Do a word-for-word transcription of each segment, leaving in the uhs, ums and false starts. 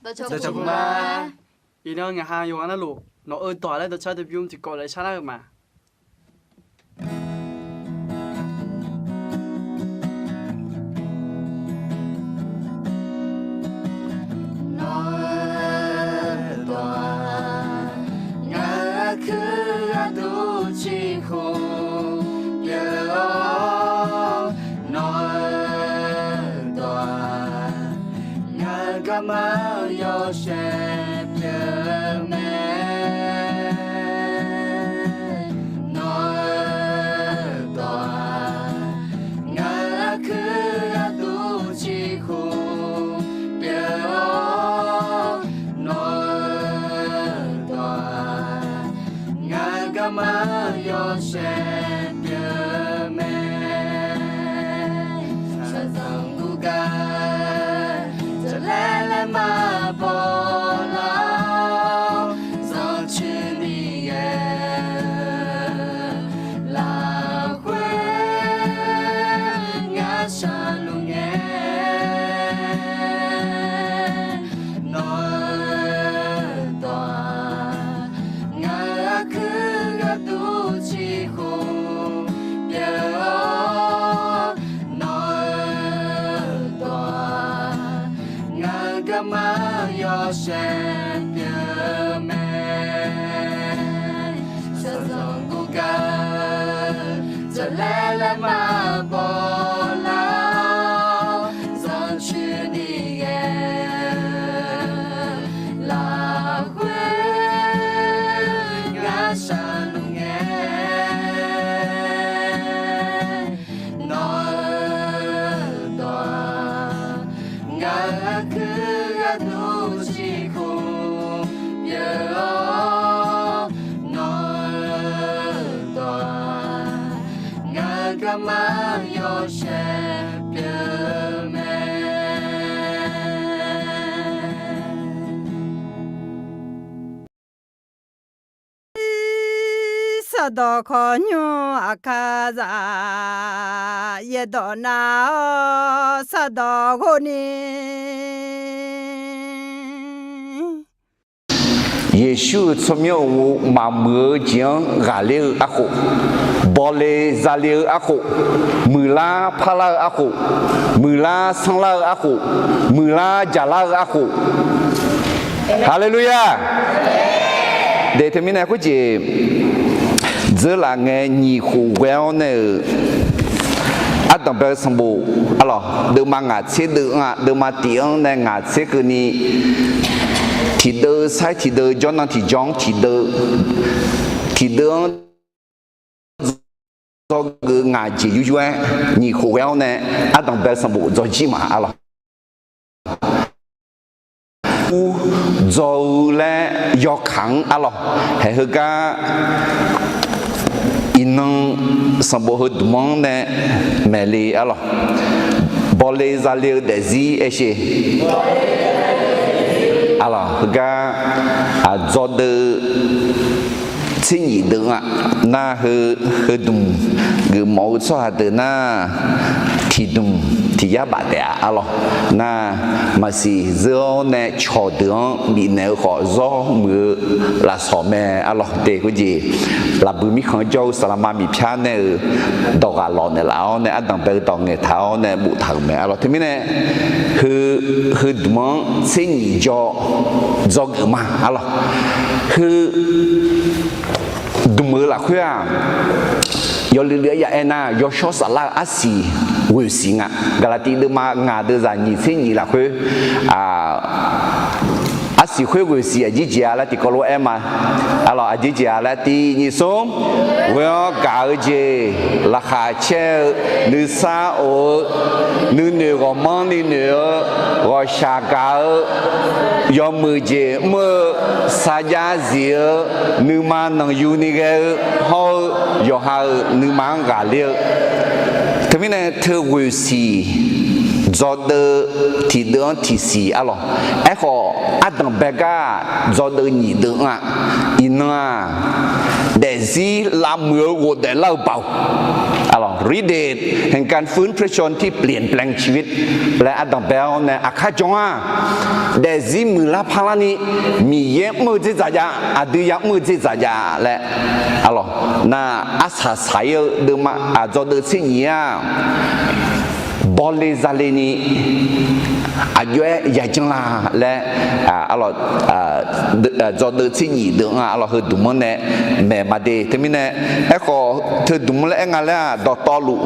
Dawqcawq ma. Iqnan ngaq ha yawqghaq navluf nawq-eu dawq laer dawqcar dawqbymr tiqkawv laer sharlar-eu ma. Nawq-eu dawq-aq, ngaq-euq aqkuir gharduq ciqkhof pyeuf-awr, nawq-eu dawq-aq, ngaq-euq garma yawshaef pyeuf mae. Nawq-eu dawq-aq, ngaq-euq aqkuir gharduq ciqkhof pyeuf-awr, nawq-eu dawq-aq, ngaq-euq garma yawshaef pyeuf mae. Shaqzanq guvgar jaqlaer laer maqbaw lar-awr, zanrcuir ni ghae-eu lafkhoer ngar shaqluf ngae. Nawq-eu dawq-aq, ngaq-euq aqkuir gharduq ciqkhof pyeuf-awr, nawq-eu dawq-aq, ngaq-euq garma yawshaef pyeuf mae. Shaqzanq guvgar jaqlaer laer maqbaw lar-awr, zanrcuir ni ghae-eu lafkhoer ngar shaqluf ngae. Nawq-eu dawq-aq, ngaq-euq aqkuir gharduq ciqkhof pyeuf-awr, nawq-eu dawq-aq, ngaq-euq garma yawshaef pyeuf mae. Saqdawq khawqnymr aqkar zaq, yaerdawq nav-awr saqdawq ghov ni. Yeqsur-euq tsawrmyanr uqmov maqmuiq-eu jeq-anr ghaqler-eu arkhof, bawle zale-eu arkhof, muiqlar parlar-eu arkhof, muiqlar sanrlar-eu arkhof, muiqlar jaqlar-eu arkhof. Haleluya! Daef teumirnae khoerjeq dzeurlaf ngae nyiq khof ghae-awr nae-euq ardanq bae-eu sanqbof arlawq, deuvma ngaq tser deuv-anr-aq, deuvma tiq-anr nae ngaq tser keuvni, tiqdeuv sair tiqdeuv jawrnan tiqjawr-anr tiqdeuv, tiqdeuv-anr dzawgeuf ngaq jeq yur yur-aer nyiq khof ghae-awr nae ardanq bae-eu sanqbof dzawjir ma arlawq. Ur dzaw-eu laer yawkaq-anr arlawq, haeq heugar iqnan sanqbof heudmq-anr nae maeqle arlawq. Bawle zale-eu daefzir aershe arlawq, heugar aqdzawdeuv tser nyif deuv-anr-aq, nar heu, heudmq geufmawf-eu tsawrhaq deuq nar, tiqdmq tiq yar baf taef-a arlawq. Nar, maqsiq zeur-awr nae cawqdeuq-anr bifnaeq-eu khawf zawr muiq-eu lafsawq mae arlawq. Daef khoerjeq lafbui mirkhanq jawr-eu saqlaqma miqpyar nae-euq dawq ghaq lawq naeqlaf-awr nae ardanq bae-eu dawq ngaeqtaq-awr nae boftaq-euq mae arlawq. Teumirnae heu, heudmq-anr tser nyif jaw dzawgeuf ma arlawq. Heu dmq-eu lafkhoer-aq, yawluiv luiv-aer ya aer nar, yawshawr saflar-eu arsiq ghoeqsiq nga. Gaqlaqtiv deuvma ngaq deuv zaq nyiq tser nyif lafkhoer, arsiq khoer ghoeqsiq aqjir jeq-a laer tiqkawv lof-aer ma. Arlawq, aqjir jeq-a laer tiq nyif smr, ghoe-awr gaq-eu jeq, laqkhaq caer-eu, nuisar of-eu, nuinoeq ghawqmanrni noeq-eu, ghawqshaq gaq-eu, yawmuiq jeq mr-eu, sarjax zif-eu, nuima nanqyuni ghae-eu hawr-eu, yawqha-euq nuima-anr ghaqler-eu. Teumirnae teu ghoeqsiq dzawdeuv tiqdeuv-anr tiqsiq arlawq. Aerkhawf, ardanq bae gar dzawdeuv nyiq deuv-anr-aq, iqnan-aq, daefzir lavmuiq-eu ghofdaef lar-eu baoq. หรือเดชแห่งการฟื้นพระชนม์ที่เปลี่ยนแปลงชีวิต laer ardanq bae-awr nae aqkar jan-a. Daefzir muiqlar parlarni Miqyaer mr-eu dzerdzaq jav, aqdui ya mr-eu dzerdzaq jav laer, arlawq, nar arsaq saq-ir-eu deuvma aqdzawdeuv tser nyif-a bawle zale ni aqjox-aer yajanr la laer, arlawq, dzawdeuv tser nyif deuv-anr arlawq heu dmq-anr nae maeq ma de. Teumirnae, aerkhawf teu dmq-anr laer aer nga laer-aq, dawqtawvluf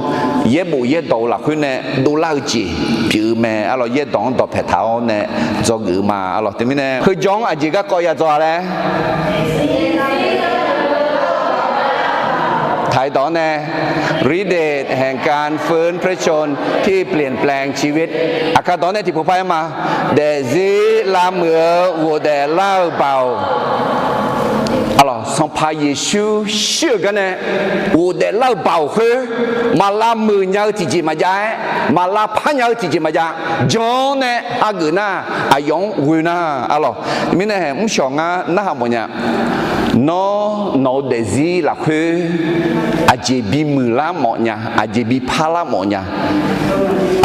yaerbof yaerdawq-eu lafkhoer nae dovlar-eu jeq pyeuf-eu mae. Arlawq, yaerdawq-anr dawqpaeq taq-awr nae dzawgeuf-eu ma. Arlawq, teumirnae heujawr-anr aqjeq garkawv ya dzaw-a laer ไทย dawq-anr nae หรือเดชแห่งการฟื้นพระชนม์ที่เปลี่ยนแปลงชีวิต aqkar dawq-anr nae tiqpov par-aer ma. Daefzir lavmuiq-eu ghofdaef lar-eu baoq. Arlawq, Sanqpaq Yeqsur shir-euq gar nae ghofdaef lar-eu baoq khoer, maq lavmuiq nya-eu tiqjeq maqjav-aer, maq lavpar nya-eu tiqjeq maqjav. Jan-awr nae hageuf nar, aqyawf-anr ghoe nar. Arlawq, mirnae haeq mrshawq ngar narhaq mawf nya. Nawr nawq-eu daefzir lafkhoer aqjeq bimuiq lar mawf nya, aqjeq bi parlar mawf nya.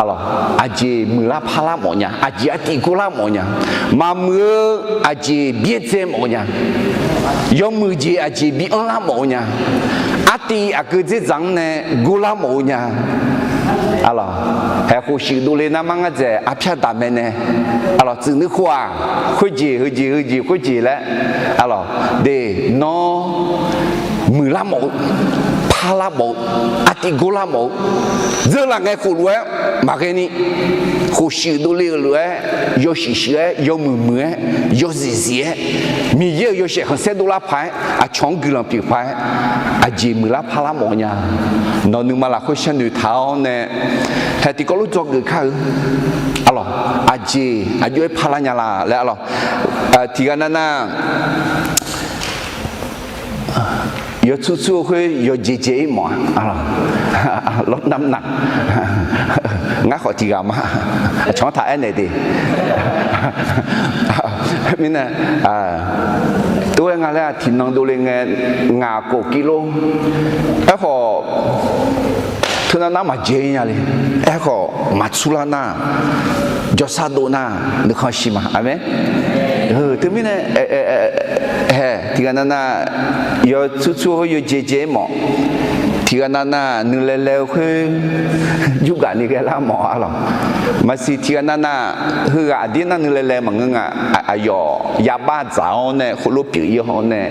Arlawq, aqjeq muiqlar parlar mawf nya, aqjeq artiv gorlar mawf nya. Maqmuiq-eu aqjeq byaerdzae mawf nya. Yawmuiq jeq aqjeq bi anrlar mawf-eu nya. Artiv aqgeu dzerdzaq-anr nae gorlar mawf-eu nya. Arlawq, haeq khofshuif dovle narmar ngar dzaeq arpyar daq mae nae, arlawq, tsuif nuir khof-aq, khoerjeq heujeq heujeq khoerjeq laer, arlawq, de, nawr muiqlar mawf-eu, parlar mawf-eu, artiv gorlar mawf-eu, dzeurlaf ngae khofluf-aer maqghae ni, khofshuif dovle-euq lof-aer yawshuif shuif-aer yawmuiq muiq-aer yawzif zif-aer Miqyaer-euq yawshaef khanqsaer dovlar paq-aer aqcawq-anr guiqlanq pyeuf paq-aer aqjeq muiqlar parlar mawf nya. Nawq nuima lafkhoer sharnoeq taq-awr nae haeq tiqkawv lof dzawgeuf kar-eu. Arlawq, aqjeq aqjox-aer parlar nya la laer, arlawq, tiqghaq nav nav yawtsur tsur-eu khoer yawjeq jae-ir mawf-a. Lawrnamq nav ngar khawf tiqghaq ma. Aqcawq-anr taq aernaeq de. Mirnae, tov-aer nga laer-aq tiqnan dovle ngae ngaq kof kir lor. Aerkhawf, teunav nar maqjae nya le. Aerkhawf maqtsurlar nar, jawrsar dov nar, nuikhanr shir ma. Aqmeq. Teumirnae, haeq tiqghaq nav nav yawtsur tsur khoer yawjeq jae-ir mawf. Tiqghaq nav nav nuilae lae-eu khoer jurgaq ni ghaelar mawf, arlawq. Maqsiq tiqghaq nav nav heughaq aqdir nar nuilae lae maqngeur nga. Aqyawf yabar dzaq-awr nae heulof pyeuf-ir-awr nae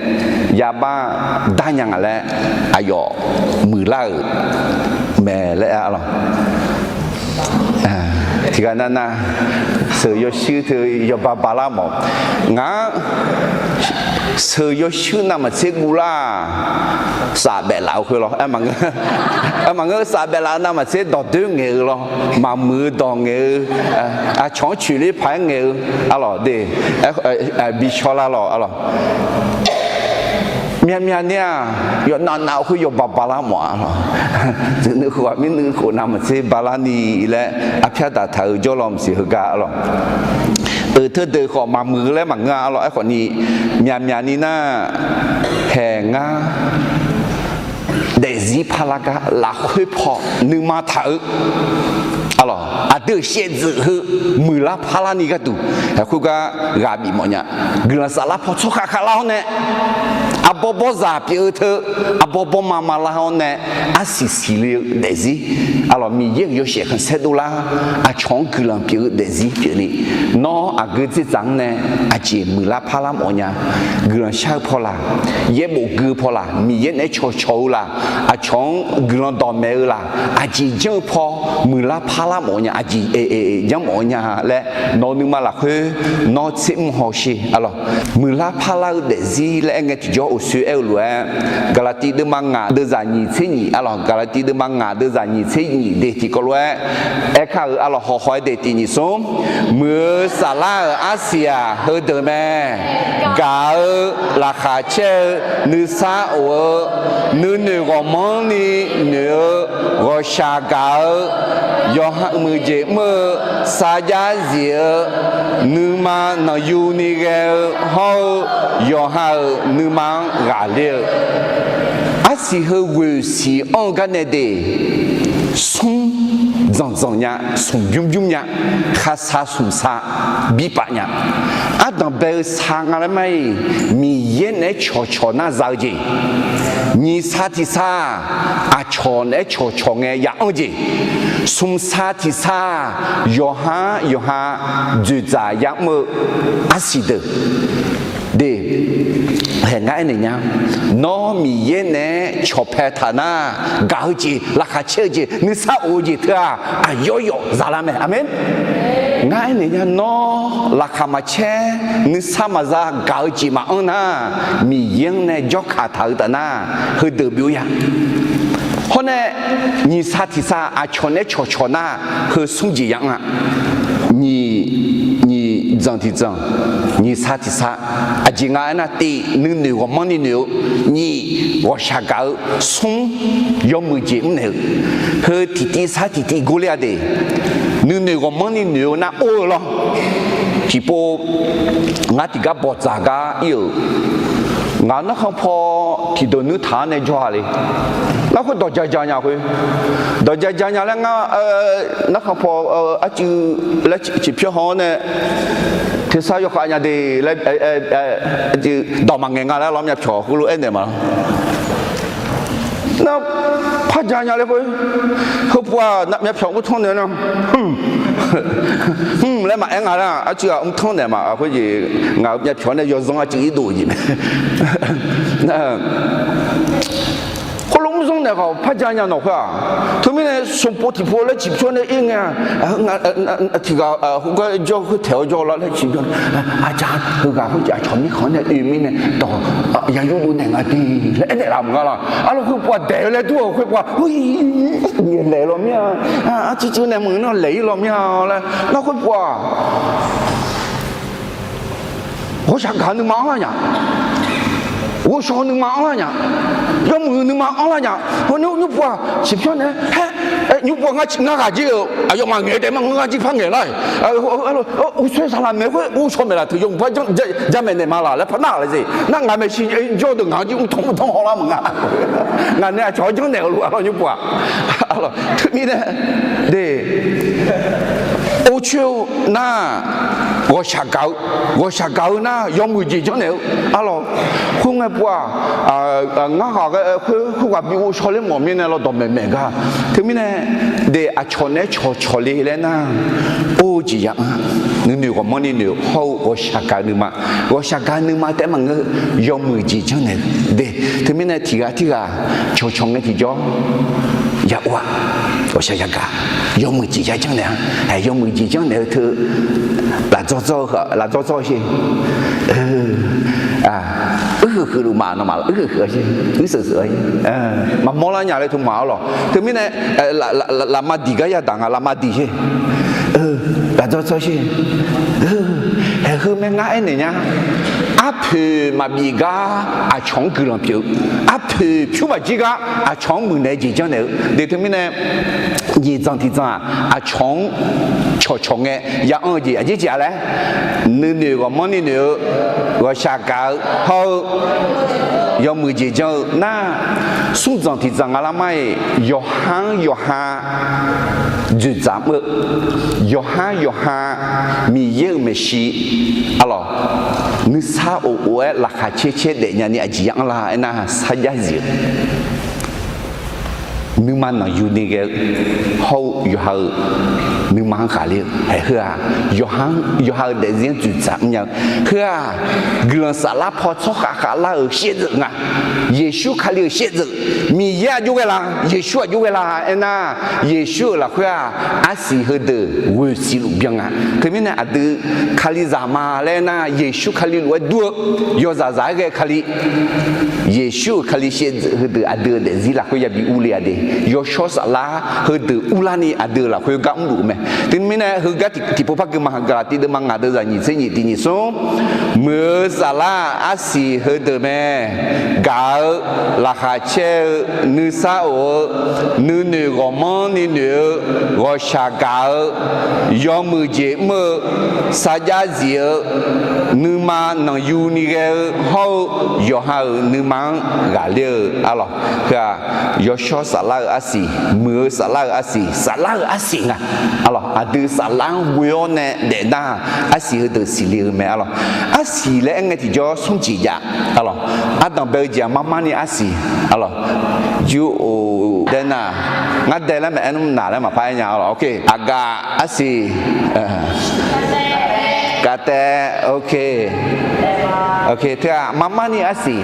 yabar dar nya nga laer aqyawf muiqlar-euq mae laer, arlawq. Tiqghaq nav nav sheuq yawshuir teu yawba ba lar mawf. Ngaq-anr sheuq yawshuir navmaqtser guvlar-aq, saf baef laf-eu khoer lawr. Maqngeur, saf baef laf-eu navmaqtser dawqdoer ngaeq-eu lawr. Maqmuiq-eu dawq ngaeq-eu, aqcawq-anr coeqler paq-aer ngaeq-eu, arlawq de, bi shawrlar lawr, arlawq. Myavmyav ni-aq, yawqnav nav-eu khoer yawba ba lar mawf-a lawq. Nuikhof-aq mirnuikhof navmaqtser ba lar ni laer arpyar daqtaq-eu jawrlaw maqsiq heugar lawq. Euq teudeuq khawf maqmuiq laer maqngeur-a lawq. Aerkhawf ni, myavmyav ni nar, haeq ngar daefzir parlar gar lafkhoer paw nuima taq-eu, arlawq, aqdui-euq shaevdzeuf heu muiqlar parlar ni gharduq, haeq khoergar ghaq bif mawf nya. Guiqlanq saflar paw tsawrkhav khavlar-awr nae, arbawr bawrzaq pyeuf-eu teu, arbawr bawrma ma lar-awr nae, arsiq siqle-eu daefzir, arlawq, Miqyaer-euq yawshaef khanqsaer dovlar, aqcawq-anr guiqlanq pyeuf-eu daefzir pyeufni, nawr aqgeu dzerdzaq-anr nae aqjeq muiqlar parlar mawf nya. Guiqlanq shar-eu paw laq, yaerbof gui-eu paw laq, Miqyaer naeq-aer cawqcawq-eu laq, aqcawq-anr guiqlanq dawqmaeq-eu laq, aqjeq janr-eu paw muiqlar parlar mawf nya, aqjeq janr mawf nya laer nawq-eu nuima lafkhoer nawr tser mr hawsher, arlawq. Muiqlar parlar-eu daefzir laer aer ngae tiqjawr uqshoe aer-eu lof-aer, Gaqlaqtiv deuvma ngaq deuvzaq nyiq tser nyiq, arlawq, Gaqlaqtiv deuvma ngaq deuvzaq nyiq tser nyiq de tiqkawv lof-aer aerkar-euq, arlawq, hawqhaw-aer de tiq nyiq smr. Muiq-eu saflar-euq arsiq-aq heudeuq mae. Gaq-eu, laqkhaq caer-eu, nuisar of-eu, nuinoeq ghawqmanrni noeq-eu, ghawqshaq gaq-eu, yawqha muiqjeq mr-eu, sarjax zif-eu, nuima nanqyuni ghae-eu hawr-eu, yawqha-euq nuima ghaqler-eu, arsiq heu ghoeq siq anr-eu gar nae de, smr dzanqdzanq nya, smq bymr bymr nya, khaqsaq smq saq bi paf nya. Ardanq bae-eu saq nga laer mar-iq, Miqyaer naeq-aer cawqcawq nar za-eu jeq. Nyiq saq tiq saq-aq, aqcawq naeq-aer cawqcawq ngae ya anr jeq. Smq saq tiq saq-aq, yawqha-anr yawqha dzoeqdzaq ya mr-eu arsiq deuq de, haeq ngar aernaeq nya. Nawr Miqyaer naeq-aer cawqpae taq nar, gaq-eu jeq, laqkhaq caer-eu jeq, nuisar of-eu jeq teu-aq, aqyawf yawf za lar mae. Aqmeq. Ngar aernaeq nya, nawr laqkhaq maqcaer, nuisar maqza, gaq-eu jeq maqanr nar, Miqyaer-anr nae jawrkaq taq-eu taf nar, heudeuq byov ya. Hawr nae, nyiq saq tiq saq aqcawq naeq-aer cawqcawq nar, heu smr jeq ya anr-a. Nyiq, nyiq dzanq tiq dzanq, nyiq saq tiq saq, aqjeq nga aernar, tif nuinoeq ghawqmanrni noeq-eu, nyiq ghawqshaq gaq-eu, smr yawmuiq jeq mrnaeq-eu, heu tiqtiv sar tiqtiv gorler-a de. Nuinoeq ghawqmanrni noeq-eu nar or-eu lawr. Tiqpov ngar tiqgar bawqdzaq gar ir-euq, ngaq narkhan paw tiqdeuq nuir taq-anr nae jawr-a le. Nar khoer dawqja ja nya khoer, dawqja ja nya laer ngar narkhan paw arcuiv laer ciqpyawr haw-anr nae tersar yawkhav nya de laer, dawq maqngaeq nga laer lawr myavpyawq heulof aernaeq ma lawr. Nar par ja nya laer khoer, heupov-aq myavpyawq mr tanr naeq nar, hmq laer maqaer nga lar, arcuiv-aq mr tanr naeq ma. Khoerjeq ngaq-euq myavpyawq nae yawzanr arcuiv irdov-eu jeq mae. Khoerlof mr zanr naeq khawf par ja nya nawq khoer-aq. Teumirnae smq pov tiqpov laer ciqpyawr nae ir ngae-a, tiqghaq khoergar jawr khoer taeq-awr jawr lar laer ciqpyawr, aqja heughaq khoerjeq aqcawq mirkhanq-anr nae oe mirnae dawq ya yurdov naeq nga de laer aernaeq laf mq nga laq. Arlawq khoerpov-aq daeq-eu laer dur-euq khoerpov-aq, ngaeq laeq law mir-a, arcuiv cuiv nae meuq nar laeq ir law mir-a laer nar khoerpov-aq ghawqshaq gaq-eu nuima anrlar nya, ghovshaw-eu nuima anrlar nya, yawmuiq-eu nuima anrlar nya. Heu nymr pov-aq ciqpyawr nae-aer, nymr pov-aq ngar ghaq jir-eu aqyawfmaf ngaeq-eu taef ma, ngar jir par ngaeq lar-iq, uqsoer saqlaq maeq khoer ghovshaw maeq laf teu yawmuiq par jamaeq naeq ma laq laer par nar laf ze nar, ngaq maeqshi jawr deuq ngaq-anr jir mr tanr mr tanr hawlar mq nga. Ngaq nae aqcawq-anr janrnaeq-eu lof-a lawr nymr pov-aq. Teumirnae de, orcoer-eu nar ghawqshaq gaq-eu, ghawqshaq gaq-eu nar yawmuiq jeq janrnaeq-eu arlawq. Khoerngae pov-aq, ngar ghaq ghae khoer khoerghaq bi ghovshaw ler mawf mirnae lawr dawqmaeq maeq gar. Teumirnae de, aqcawq naeq-aer cawqcawq le laer nar, or-eu jeq ya anr, nuinoeq ghawqmanrni noeq hawr-eu ghawqshaq gaq-eu nuima, ghawqshaq gaq-eu nuima taef maqngeur, yawmuiq jeq janrnaeq-eu de. Teumirnae tiqghaq tirghaq cawqcawq ngae tiqjawr ya or-a, ghawqshaq yagaq, yawmuiq jeq ya janrnaeq-a. Ae, yawmuiq jeq janrnaeq-eu teu lafdzawr dzawr-eu, lafdzawr dzawr-eu sher. Uirheuq huiq luf ma nawmaf, uirheuq huiq-a sher, uirseuq seuq-a sher, maqmawr lar nya laer teu ma-awr lawq. Teumirnae lafma diq gar yadaq nga, lafma diq sher. Lafdzawr dzawr sher. Haeq heu mae ngar aernaeq nya. Arpoeq maqbif gar aqcawq-anr guiqlanq pyeuf-eu, arpoeq pyur maqjir gar aqcawq-anr muiqnaeq jeq janrnaeq-eu de. Teumirnae nyiq dzanq tiq dzanq-aq, aqcawq-anr cawqcawq ngae ya anr-eu jeq aqjeq jeq-a laer, nuinoeq ghawqmanrni noeq-eu, ghawqshaq gaq-eu hawr-eu, yawmuiq jeq janr-eu nar, smr dzanq tiq dzanq nga lar mar-iq, yawqha-anr yawqha dzoeqdzaq mr-eu, yawqha-anr yawqha Miqyaer-euq maeqshi, arlawq, nuisar of of-aer laqkhaq caer caer daef nyani aqjeq ya anr lar aernar, sarjax zif-eu nuima nanqyuni ghae-eu hawr-eu yawqha-euq nuima-anr ghaqler-eu. Ae, heu-aq, yawqha-anr, yawqha-euq daefzir-anr dzoeqdzaq mrnya-eu. Heu-aq, guiqlanq saflar paw tsawrkhav khavlar-euq shaevdzeuf nga. Yeqsur Kali-euq shaevdzeuf. Miqyaer aqjox ghae la, Yeqsur aqjox ghae la aernar, Yeqsur-euq lafkhoer-aq, arsiq heudeuq ghoeq siq luf byan nga. Teumirnae aqdui Kalizaq ma laer aernar, Yeqsur Kali lof-aer dur-eu, yawzaq zaq-aer ghae Kali, Yeqsur-euq Kali shaevdzeuf heudeuq aqdui-euq daefzir lafkhoer yabi urle-a de. Yawshawr saflar heudeuq urlarni aqdui-euq lafkhoer gar mrluf-eu mae. Teumirnae heugar tiqpov par gui ma. Gaqlaqtiv deuvma ngaq deuv zaqnyiq tser nyiq tiq nyiq smr, muiq-eu saflar arsiq heudeuq mae. Gaq-eu, laqkhaq caer-eu, nuisar of-eu, nuinoeq ghawqmanrni noeq-eu, ghawqshaq gaq-eu, yawmuiq jeq mr-eu, sarjax zif-eu, nuima nanqyuni ghae-eu hawr-eu, yawqha-euq nuima-anr ghaqler-eu arlawq. Heu-aq, yawshawr saflar-eu arsiq, muiq-eu saflar-eu arsiq, saflar-eu arsiq nga. Arlawq, aqdui saflar-anr ghoe-awr nae daefnar, arsiq heudeuq siqle-eu mae arlawq. Arsiq laer aer ngae tiqjawr smr jeq jav arlawq. Ardanq bae-eu jeq-aq marmarni arsiq arlawq. Jur of dae nar, ngar dae laer maqaer nmr naq laer maqpar aer nya arlawq. Aqgaf arsiq, kavtaev, teu-aq marmarni arsiq.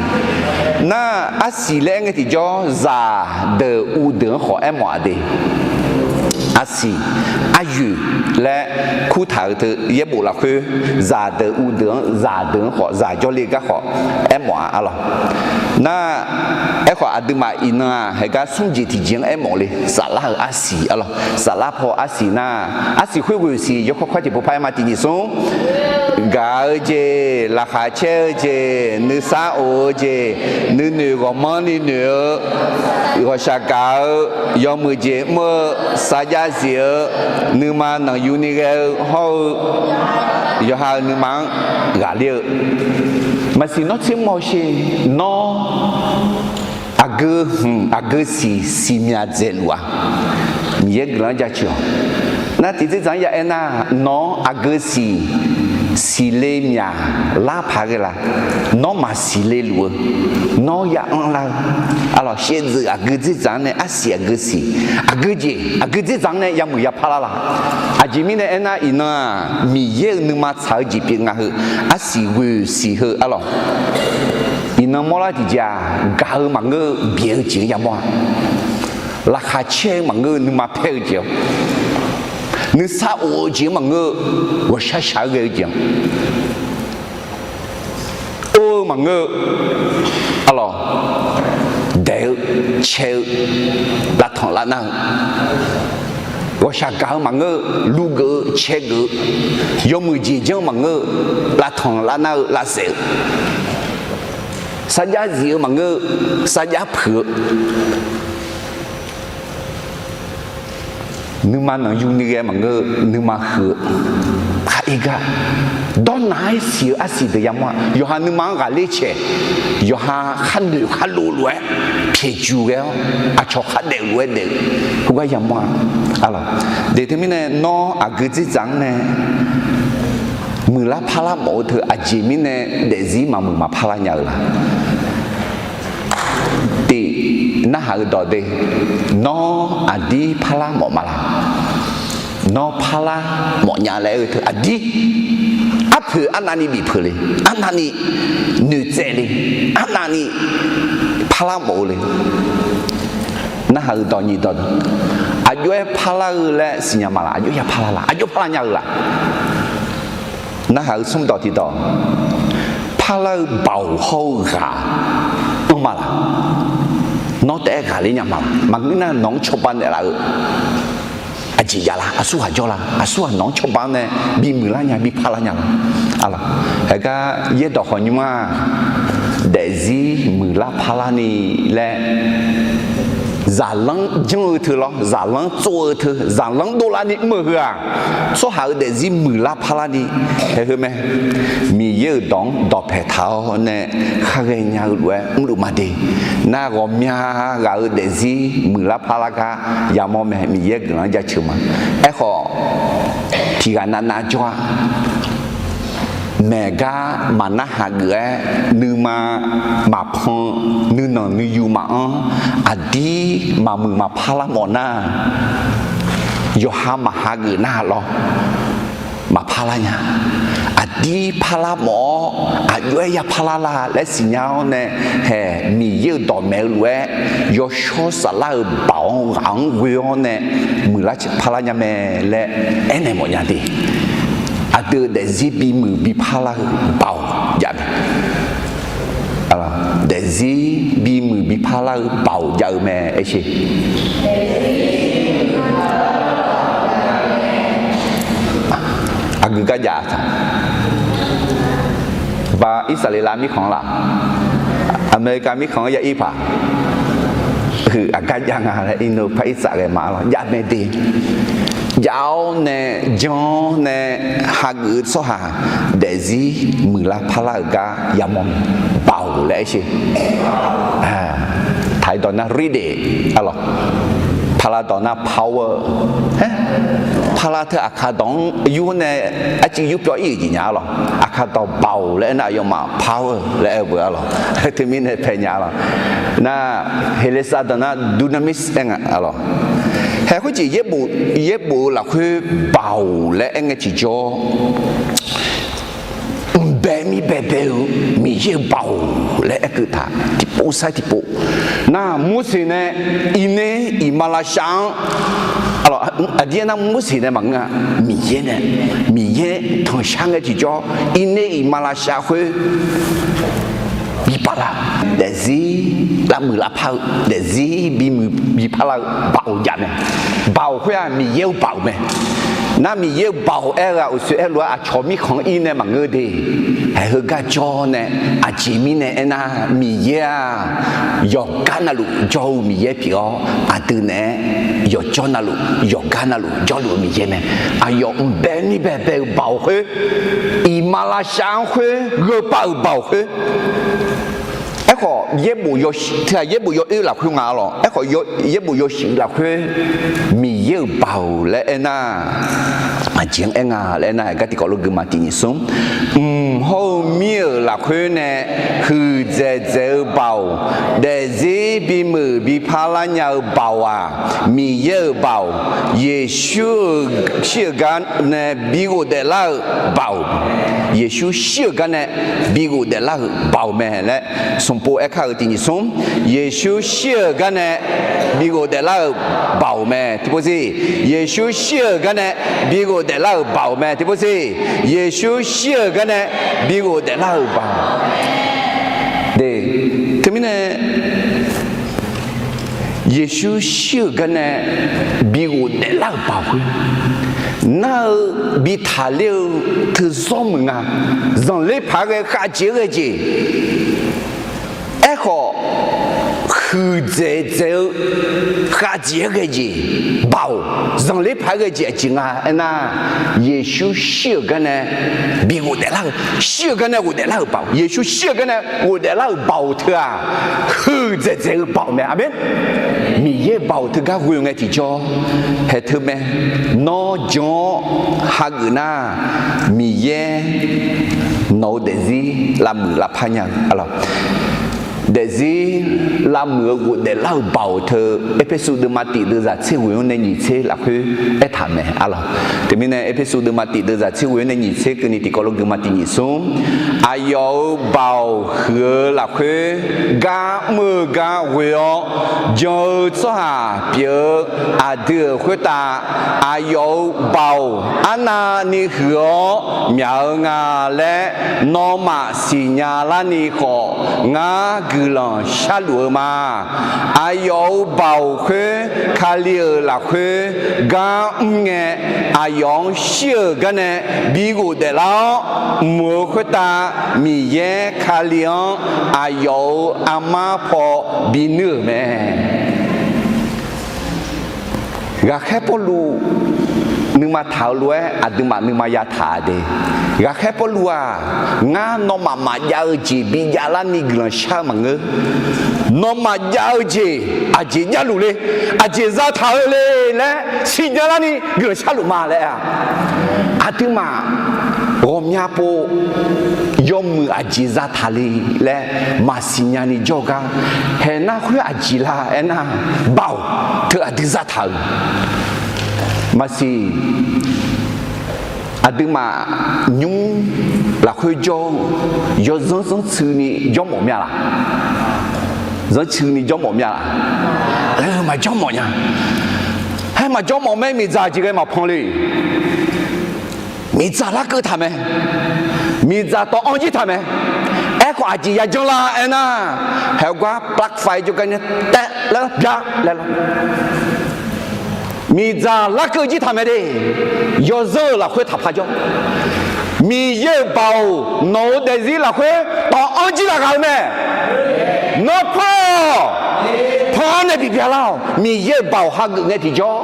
Nar, arsiq laer aer ngae tiqjawr zaqdeuq uvdeuq-anr khawf aermawf-a de. Arsiq, aryoeq laer kurtaq-eu teu yaerbof lafkhoer, zaqdeuq uvdeuq-anr, zaqdeuq-anr khawf, zaq jawrle gar khawf aermawf-a arlawq. Nar, aerkhawf aqduimaf iqnan-aq, heugar smr jeq tiqjeq-anr aermawf le. Saflar-euq arsiq arlawq. Saflar paw arsiq nar, arsiq khoerghoeq siq yawkawr kawr tiqpov par aer ma. Tiq nyiq smr, gaq-eu jeq, laqkhaq caer-eu jeq, nuisar of-eu jeq, nuinoeq ghawqmanrni noeq-eu, ghawqshaq gaq-eu, yawmuiq jeq mr-eu, sarjax zif-eu, nuima nanqyuni ghae-eu hawr-eu, yawqha-euq nuima-anr ghaqler-eu. Maqsiq nawr tser mawr sher. Nawr aqgeu hmq aqgeu siq siqmyaq dzaeqluf-a. Miqyaer guiqlanq-anr jaceuq-awq. Nar tiqdzer dzaq-anr ya aernar, nawq-anr aqgeu siq siqle myaq lar paq ghae la? Nawr maqsiq le luf-eu, nawr ya anrlar-eu, arlawq, shaevdzeuf aqgeu dzerdzaq-anr nae arsiq aqgeu siq, aqgeu jeq aqgeu dzerdzaq-anr nae yamuiq yaparlar la? Aqjeq mirnae aernar, iqnan-aq Miqyaer-euq nuima tsaq-eu jeq pyeuf nga heu, arsiq ghoeq siq heu arlawq. Iqnan mawrlar tiqjeq-aq, gaq-eu maqngeur-eu byaeq-eu jeq-anr yamawr-a. Laqkhaq caer-eu maqngeur-eu nuima paer-eu jeq-anr, nuisar of-eu jeq-anr maqngeur-eu, ghawqshaq shaq-aer ghae-eu jeq-anr, or-eu maqngeur-eu, arlawq, daeq-eu, cae-eu, lavtanq lavnar-eu, ghawqshaq gaq-eu maqngeur-eu, lugeuf-eu caegeuf-eu, yawmuiq jeq janr-eu maqngeur-eu, lavtanq lavnar-eu lavsaef-eu, sarjax zif-eu maqngeur-eu, sarjax puiq-eu, nuima nanqyuni ghae maqngeur-eu, nuima huiq-eu, khaer gar dawrnaq-aer siq-eu arsiq deuq yamawr-a. Yawqha nuima-anr ghaqler caeq, yawqha kharnoeq kharlov lof-aer pyaeqjuq ghae-awr, aqcawq khardaef lof-aer daef-eu, khoergar yamawr-a. Arlawq, de teumirnae nawr aqgeu dzerdzaq-anr nae muiqlar parlar mawf-eu teu aqjeq mirnae daefzir maqmuiq maqparlar nya-eu la? Tiq, narhaq-eu dawq de, nawr aqdir parlar mawf ma la? Nawr parlar mawf nya laer aer-eu teu aqdir, arpoeq arnavni bif peuq le, arnavni noeqtsaev le, arnavni parlar mawf-eu le. Narhaq-eu dawq nyiq dawq, aqjox-aer parlar-eu laer siqnya ma la? Aqjox ya parlar la? Aqjox parlar nya-eu la? Narhaq-eu smr dawq tiq dawq, parlar-eu baoq hawr-eu ghaq anr ma la? Nawr taef-aer ghaqler nya ma la? Maqngeur nar nawq-anr cawba naeqlaf-eu aqjeq jav la? Aqsurghaq jawr la? Aqsurghaq nawq-anr cawba-anr nae bimuiqlar nya, biparlar nya la? Arlawq, heugar yaerdawq khawf nymr-aq, daefzir muiqlar parlarni laer, zaqlanr janr-eu teu lawr, zaqlanr tsov-eu teu, zaqlanr dovlarni mr-eu heu-aq, tsawrhaq-euq daefzir muiqlar parlarni, hae heu mae. Miqyaer-euq dawq-anr dawqpae taq-awr nae khar ghaenya-eu lof-aer mrluf ma de. Nar ghawqmya ghaq-euq daefzir muiqlar parlar gar yamawr mae. Miqyaer guiqlanq-anr jaceuq ma. Aerkhawf, tiqghaq navnav jawr-a. Maeq gar maqnar hageuf-aer, nuima maqpan, nuinanq nuiyuv maqanr, aqdir maqmuiq maqpar lar mawf nar, yawqha maqhageuf nar lawr, maqpar lar nya. Aqdir parlar mawf-awr aqjox-aer ya parlar la laer siqnya-awr nae, hae Miqyaer-euq dawqmaeq-eu lof-aer yawshawr saflar-euq baoq-anr ghaq-anr ghoe-awr nae muiqlar parlar nya mae laer aernaeq mawf nya de. Aqdui-euq daefzir bimuiq bipar lar-eu baoq jav mae. Daefzir bimuiq bipar lar-eu baoq jav-eu mae aer sher. Aqgeu gar jav taq. Ba Irsaqleqlav mirkhanq-anr laf, Aqmeqlikav mirkhanq-anr ya ir paq, huiq aqgar jav nga laer irneu par Irsaqleqlav ghae ma-ar lawr, jav mae de. Jav-awr nae jan-awr nae hageuf-eu tsawrhaq daefzir muiqlar parlar-euq gar yamawr mae. Baoq laer aer sher. Taq-ir dawq nar ฤทธิ์เดช ar lawq. Paqlav dawq nar power. Paqlav teu aqkaq dawq-anr yur nae arcuiv yur pyawr ir-euq jeq nya-ar lawq. Aqkaq dawq baoq laer aernar aqyawfmaf power laer aer-eu beu-ar lawq. Teumirnae pae nya-ar lawq. Nar, Heqleqsav dawq nar dunamis aer nga lawq. Hae khoerjeq yaerbof-eu lafkhoer baoq laer aer ngae tiqjawr, mqbae mirbae bae-eu Miqyaer-euq baoq laer aerkeuv taq tiqpov sar tiqpov. Nar, Morseq nae iqner iqmalavshav-anr, aqdir aernar Morseq nae maqngeur-a, Miqyaer nae, Miqyaer tanqshar ngae tiqjawr iqner iqmalavshav khoer bi pavlar, daefzir lavmuiq lavpar-eu, daefzir bimuiq biparlar-eu baoq jav mae. Baoq khoer-aq Miqyaer-euq baoq mae. Nar Miqyaer-euq baoq aer-eu ghaq uqsoer aerlof-aer aqcawq mirkhanq-anr ir nae maqngeur de. Hae heugar jawr nae, aqjeq mirnae aernar Miqyaer-aq yawqgar navluf jawr-eu Miqyaer pyeuf-awr aqdui naeq-aer yawqjawr navluf yawqgar navluf jawrluf-eu Miqyaer mae. Aqyawf mqbae mirbae bae-eu baoq khoer, iqmalavshav-anr khoer gheupav-euq baoq khoer. Aerkhawf, yaerbof yaw, teughaq yaerbof yawoer lafkhoer nga-ar lawq. Aerkhawf, yaerbof yawshuif lafkhoer Miqyaer-euq baoq laer aernar, aqjeq-anr aer nga laer aernar, gar tiqkawv lof gui ma tiq nyiq smr. Mq hawr-eu mir-euq lafkhoer nae huiqdzaeq dzaeq-eu baoq, daefzir bimuiq biparlar nya-eu baoq-aq, Miqyaer-euq baoq, Yeqsur-euq shir-euq gar nae bi ghofdaef lar-euq baoq, Yeqsur shir-euq gar nae bi ghofdaef lar-euq baoq mae laer smq pov aer kar-euq tiq nyiq smr. Yeqsur shir-euq gar nae bi ghofdaef lar-euq baoq mae tiqpov siq. Yeqsur shir-euq gar nae bi ghofdaef lar-euq baoq mae tiqpov siq. Yeqsur shir-euq gar nae bi ghofdaef lar-euq baoq. De, teumirnae Yeqsur shir-euq gar nae bi ghofdaef lar-euq baoq khoer, nar-eu bi taqler-eu teuzawr meuq nga. Zanqler paq-aer ghae khavjeq-aer ghae jeq. Aerkhawf, huiqdzaeq dzaeq-eu khavjeq-aer ghae jeq baoq, zanqler paq-aer ghae jeq aqjeq nga aernar, Yeqsur shir-euq gar nae bi ghofdaef lar-eu, shir-euq gar nae ghofdaef lar-euq baoq, Yeqsur shir-euq gar nae ghofdaef lar-euq baoq teu-aq, huiqdzaeq dzaeq-eu baoq mae. Aqmeq. Miqyaer baoq teugar ghoe ngae tiqjawr, hae teu mae. Nawr jan-awr hageuf nar, Miqyaer nawq-eu daefzir lavmuiq lavpar nya-eu, daefzir lavmuiq-eu ghofdaef lar-euq baoq teu, Erpersu deuvma tif deuvzaq tser ghoe-anr nae nyiq tser lafkhoer aertaq mae-ar lawq. Teumirnae Erpersu deuvma tif deuvzaq tser ghoe-anr nae nyiq tser keuvni tiqkawv lof gui ma tiq nyiq smr. Aqyawf-euq baoq huiq-eu lafkhoer gar mr-eu gar ghoe-awr jan-eu tsawrhaq pyeuf-eu aqdui-euq khoertav, aqyawf-euq baoq arnavni huiq-awr myaq-eu nga laer nawmaf siqnya larni khawf, ngar guiqlanq sharluf-eu ma. Aqyawf-euq baoq khoer Kali-euq lafkhoer gar mr ngae, aqyawf-anr shir-euq gar nae bi ghofdaef lar-awr mq-eu khoertav, Miqyaer Kali-anr aqyawf-euq armar paw binuir-euq mae. Ghaqkhaer Pawrluv nuima taq-eu lof-aer aqduimaf nuima yataq-a de. Ghaqkhaer Pawrluv-aq, ngar nawmaf maqjav-eu jeq bijav larni guiqlanq shar-eu maqngeur. Nawmaf jav-eu jeq aqjeq javluf le, aqjeq zataq-eu le laer siqnya larni guiqlanq sharluf ma laer-a. Aqduimaf ghawqmya pov yawmuiq aqjeq zataq le laer maqsiq nyani jawrgar, haeq nar khoer aqjeq la aernar, baoq teu aqdui zataq-euq maqsiq. Aqduimaf nymr lafkhoer jawr-eu yawzanr zanrtsuini jawrmawf mya laq? Zanrtsuini jawrmawf mya laq? Maqjawrmawf nya. Haer maqjawrmawf mae, miqdzaq jeq ghae maqpan le. Miqdzaq larkeuv taq mae. Miqdzaq tawv-anr jir taq mae. Aerkhawf aqjeq yajanr la aernar, haeq gar ปลั๊กไฟ jawrgar nae taev laer bya laer lar. Miqdzaq larkeuv jir taq mae de. Yawzanr-euq lafkhoer taqpar jawr. Miqyaer-euq baoq nawq-euq daefzir lafkhoer tawq-anr jir laf ghaq-eu mae. Nawr pan-awq. Pan-awr nae bi byalar-awq. Miqyaer-euq baoq hageuf ngae tiqjawr,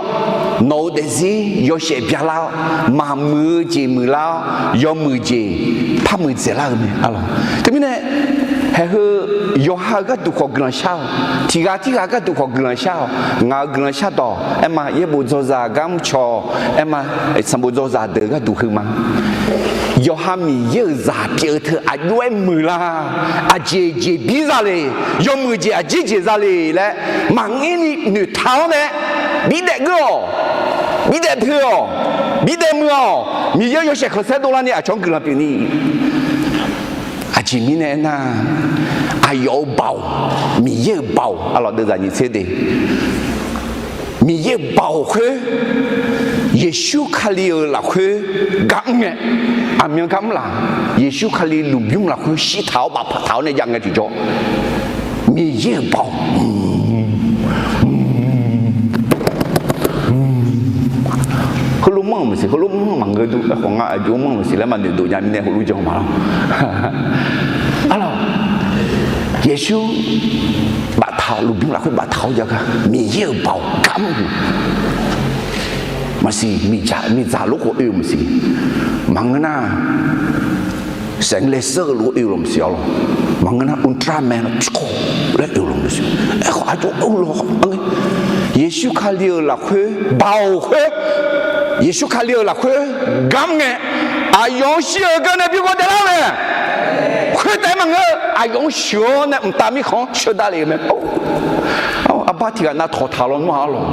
nawq-euq daefzir yawshaef byalar-awr, maqmuiq-eu jeq muiqlar-awr, yawmuiq jeq par muiqdzaeq lar-eu mae. Teumirnae, haeq heu yawqha-euq gharduq khawf guiqlanq shar-awq. Tiq ghaq tirghaq gharduq khawf guiqlanq shar-awq. Ngaq-euq guiqlanq shar dawq aer ma, yaerbof dzawzaq gar mrcaw aer ma, sanqbof dzawzaq deuq-eu gharduq heu ma. Yawqha Miqyaer-euq zaq pyeuf-eu teu aqjox-aer muiqlar, aqjeq jeq bir za le, yawmuiq jeq aqjir jeq za le laer maqngeur ni noeqtaq-awr nae, bidaef geur-awq, bidaef poeq-awq, bidaef muiq-awq. Miqyaer yawshaef khanqsaer dovlar ni aqcawq-anr guiqlanq pyeuf ni. Aqjeq mirnae aernar, aqyawf-euq baoq, Miqyaer-euq baoq, aqlawq deuvzaq nyiq tser de. Miqyaer-euq baoq khoer, Yeqsur Kali-euq lafkhoer gar mr ngae, aqmyan gar mr laf, Yeqsur Kali lmqbymr lafkhoer shirtaq-awr bafpaq taq-awr nae jav ngae tiqjawr, Miqyaer-euq baoq heulof manr-euq maqsiq, heulof manr maqngeur dur, aerkhawf ngar aqjox manr-euq maqsiq laer maqnoeq dov nya mirnae heulof jan ma lawr. Arlawq, Yeqsur baftaq-awr, lmqbymr lafkhoer baftaq-awr jav gar Miqyaer-euq baoq gar mr-eu maqsiq, miqdzaq, miqdzaq lof khawf oe-eu maqsiq. Maqngeur nar, saeqlaeq seur-eu lof oe-eu lawq maqsiq arlawq. Maqngeur nar, Ultraman laer oe-eu lawq maqsiq. Aerkhawf aqjox oe-eu lawq. Yeqsur Kali-euq lafkhoer, baoq khoer, Yeqsur Kali-euq lafkhoer gar mr ngae, aqyawf-anr shir-euq gar nae bi ghawdaef lar-eu mae. Khoertaef-aer maqngeur, aqyawf-anr sheuq-awr nae mqtav mirkhanq-anr sheuqdav lef-eu mae. Arbar tiq ghaq navtawq taq lawnmr-a arlawq.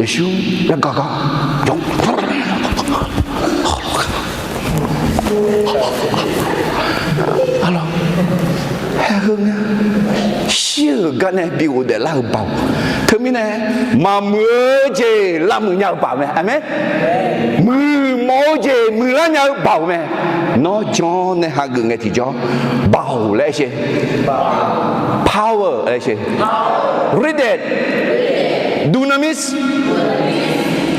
Yeqsur laer gar gar Arlawq, haeq heu ngae, shir-euq gar nae bi ghofdaef lar-euq baoq. Teumirnae, maqmuiq-eu jeq lavmuiq nya-eu baoq mae. Aqmeq. Muiqmawf-eu jeq muiqlar nya-eu baoq mae. Nawr jan nae hageuf ngae tiqjawr, baoq laer aer sher. Power laer aer sher. Read it. Dunamis.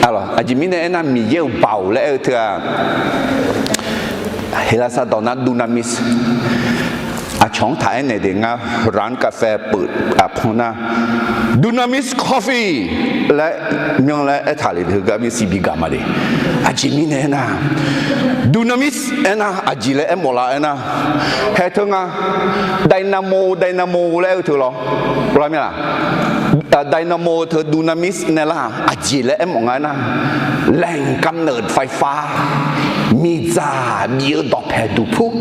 Arlawq, aqjeq mirnae aernar, Miqyaer-euq baoq laer aer-eu teu-aq, Heqlaqsar dawq nar dunamis. Aqcawq-anr taq aernaeq de, ngar ร้านกาแฟ peuq aqpan nar, Dunamis Coffee laer myanr laer aertaq le teu gar myaer siq bi gaq ma de. Aqjeq mirnae aernar, dunamis aernar aqjeq laer aermawf la aernar, haeq teu nga, dynamo, dynamo laer aer-eu teu lawr. Lar mir-a, dynamo teu dunamis nae lar-aq, aqjeq laer aermawf nga aernar, แรงกำเนิดไฟฟ้า, miqdzaq bif-eu dawqpaeq duqpur,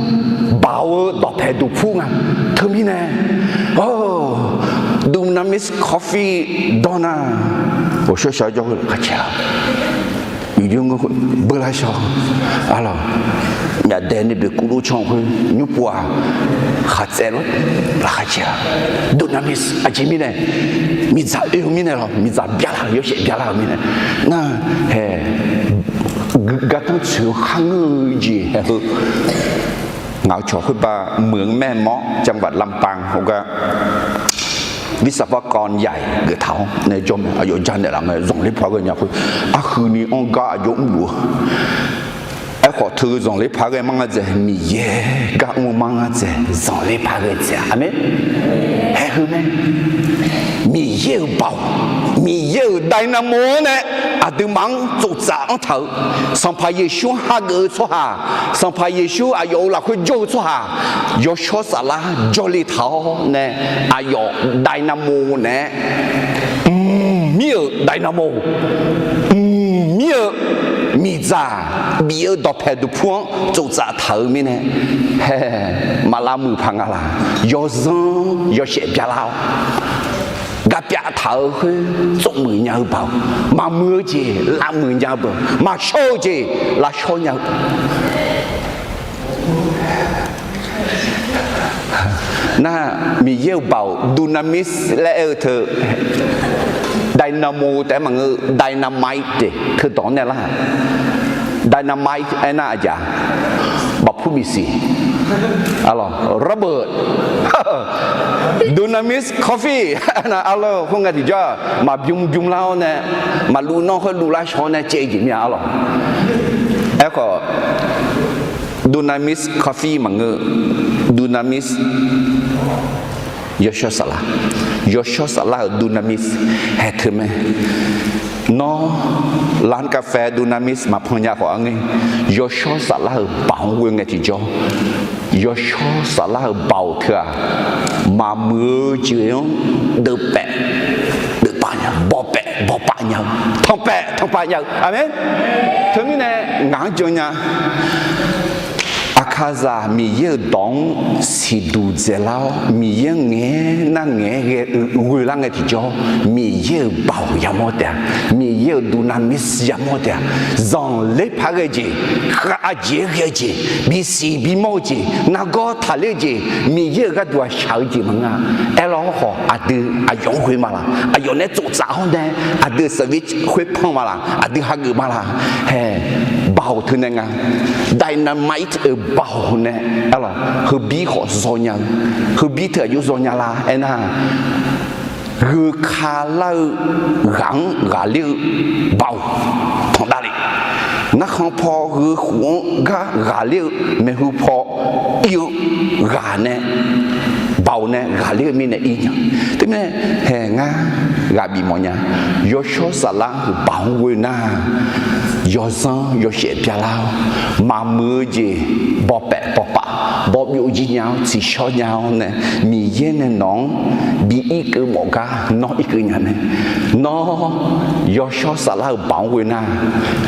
baoq-eu dawqpaeq duqpur nga. Teumirnae, Dunamis Coffee dawr nar, ghawqshawr shawr jawr-eu laqkhaq caer-a, uqjox ngeur khoer beular shawr, arlawq, myaqdae ni beqkuv lov can khoer nymr pov-aq, khaqtsaev lor, laqkhaq caer-a. Dunamis aqjeq mirnae, miqdzaq oe-eu mirnae lawr, miqdzaq byalar-euq, yawshaef byalar-euq mirnae, nar, haeq, gardanr tsoeq-eu kharngeur-eu jeq haeq heu, ngaq-euq cawq khoerbav meuq-anr maer mawr จังหวัดลำปาง hawgar วิศวกรใหญ่ geuf taq-awr nae jawr mae. Aqyawf janaeq laf ngae, zanqler paq ghae nya khoer, arhuini anr gar aqjox mrluf-eu. Aerkhawf teu zanqler paq ghae mar ngar dzaeq, Miqyaer gar mr-eu mar ngar dzaeq, zanqler paq ghae dzaeq-a. Aqmeq. Haeq heu mae. Miqyaer-euq baoq, Miqyaer-euq dynamo-anr nae aqduimaf-anr tsoftsaf-anr taq-eu, Sanqpaq Yeqsur-anr hageuf-eu tsawrhaq, Sanqpaq Yeqsur aqyawf-euq lafkhoer jawr-eu tsawrhaq, yawshawr saflar jawrle taq-awr nae, aqyawf dynamo naeq-aer, mqmir-euq dynamo, mqmir-eu miqdzaq bif-eu dawqpaeq duqpur-anr tsoftsaf taq-euq mirnae, haeq, maqlav muiq paq nga laq, yawzanr yawshaef byalar-awr, garpyav taq-eu khoer tsofmuiq nya-eu baoq, maqmuiq-eu jeq lavmuiq nya-eu baoq, maqshawr-eu jeq lavshawr nya-eu Nar, Miqyaer-euq baoq dunamis laer aer-eu teu, dynamo taef-aer maqngeur, dynamite de, teudawq-anr nae lar. Dynamite aernar aqjeq-a, baqpur miqsiq, arlawq, rubber, dunamis coffee, arlawq, khoerngae tiqjawr-aq, maqbym bymlar-awr nae, maqluv nawr khoer luvlar shaw-awr nae caev jeq mir-a, arlawq. Aerkhawf, dunamis coffee maqngeur, dunamis yawshawr saflar. Yawshawr saflar-euq dunamis haeq teu mae. Nawr, ร้านกาแฟ dunamis maqpan nya khawf-anr ngae, yawshawr saflar-euq baoq-anr ghoe ngae tiqjawr, yawshawr saflar-euq baoq teu-aq, maqmuiq-eu jeq-anr deuvpaef deuvpav nya, bawpaef bawpav nya-eu, tanqpaef tanqpav nya-eu. Aqmeq. Teumirnae ngaq-anr jan nya. Aqkaqzaq Miqyaer-euq dawq-anr siqduq dzaeqlar-awr, Miqyaer-anr ngaeq-aer nar ngaeq-aer ghae-eu ghoelar ngae tiqjawr, Miqyaer-euq baoq yamawr taef-a. Miqyaer-euq dunamis yamawr taef-a. Zanqler paq ghae-eu jeq, khav aqjeq-aer ghae-eu jeq, bisiq bimawr-eu jeq, nargawr taqler-eu jeq, Miqyaer-euq gharduq-aq shaq-eu jeq maqngeur-a. Aerlawr khawf, aqdui aqyawf-anr ghoe ma laq? Aqyawf nae tsoftsaf-awr nae aqdui service khoerpan ma laq? Aqdui hageuf ma laq? Hae, baoq teu nae nga. Dynamite-euq baoq nae, aerlawr, heubir khawf zaw nya-eu, heubir teu aqjox zaw nya la aernar, gheu kalar-eu ghaq-anr ghaqler-eu baoq panqdav le. Narkhan paw gheu khof-anr gar ghaqler-eu, maeqhu paw ir-eu ghaq nae, baoq nae ghaqler-eu mirnae ir nya. Teumirnae, hae ngar ghaq bif mawf nya. Yawshawr saflar-euq baoq-anr ghoe nar, yawzanr yawshaef byalar-awr, maqmuiq-eu jeq bawpaef bawpav, bawbyov jir nya-awr tsiqshawr nya-awr nae, Miqyaer nae nawq-anr bi irkeuv mawf gar nawr irkeuv nya mae. Nawr, yawshawr saflar-euq baoq-anr ghoe nar,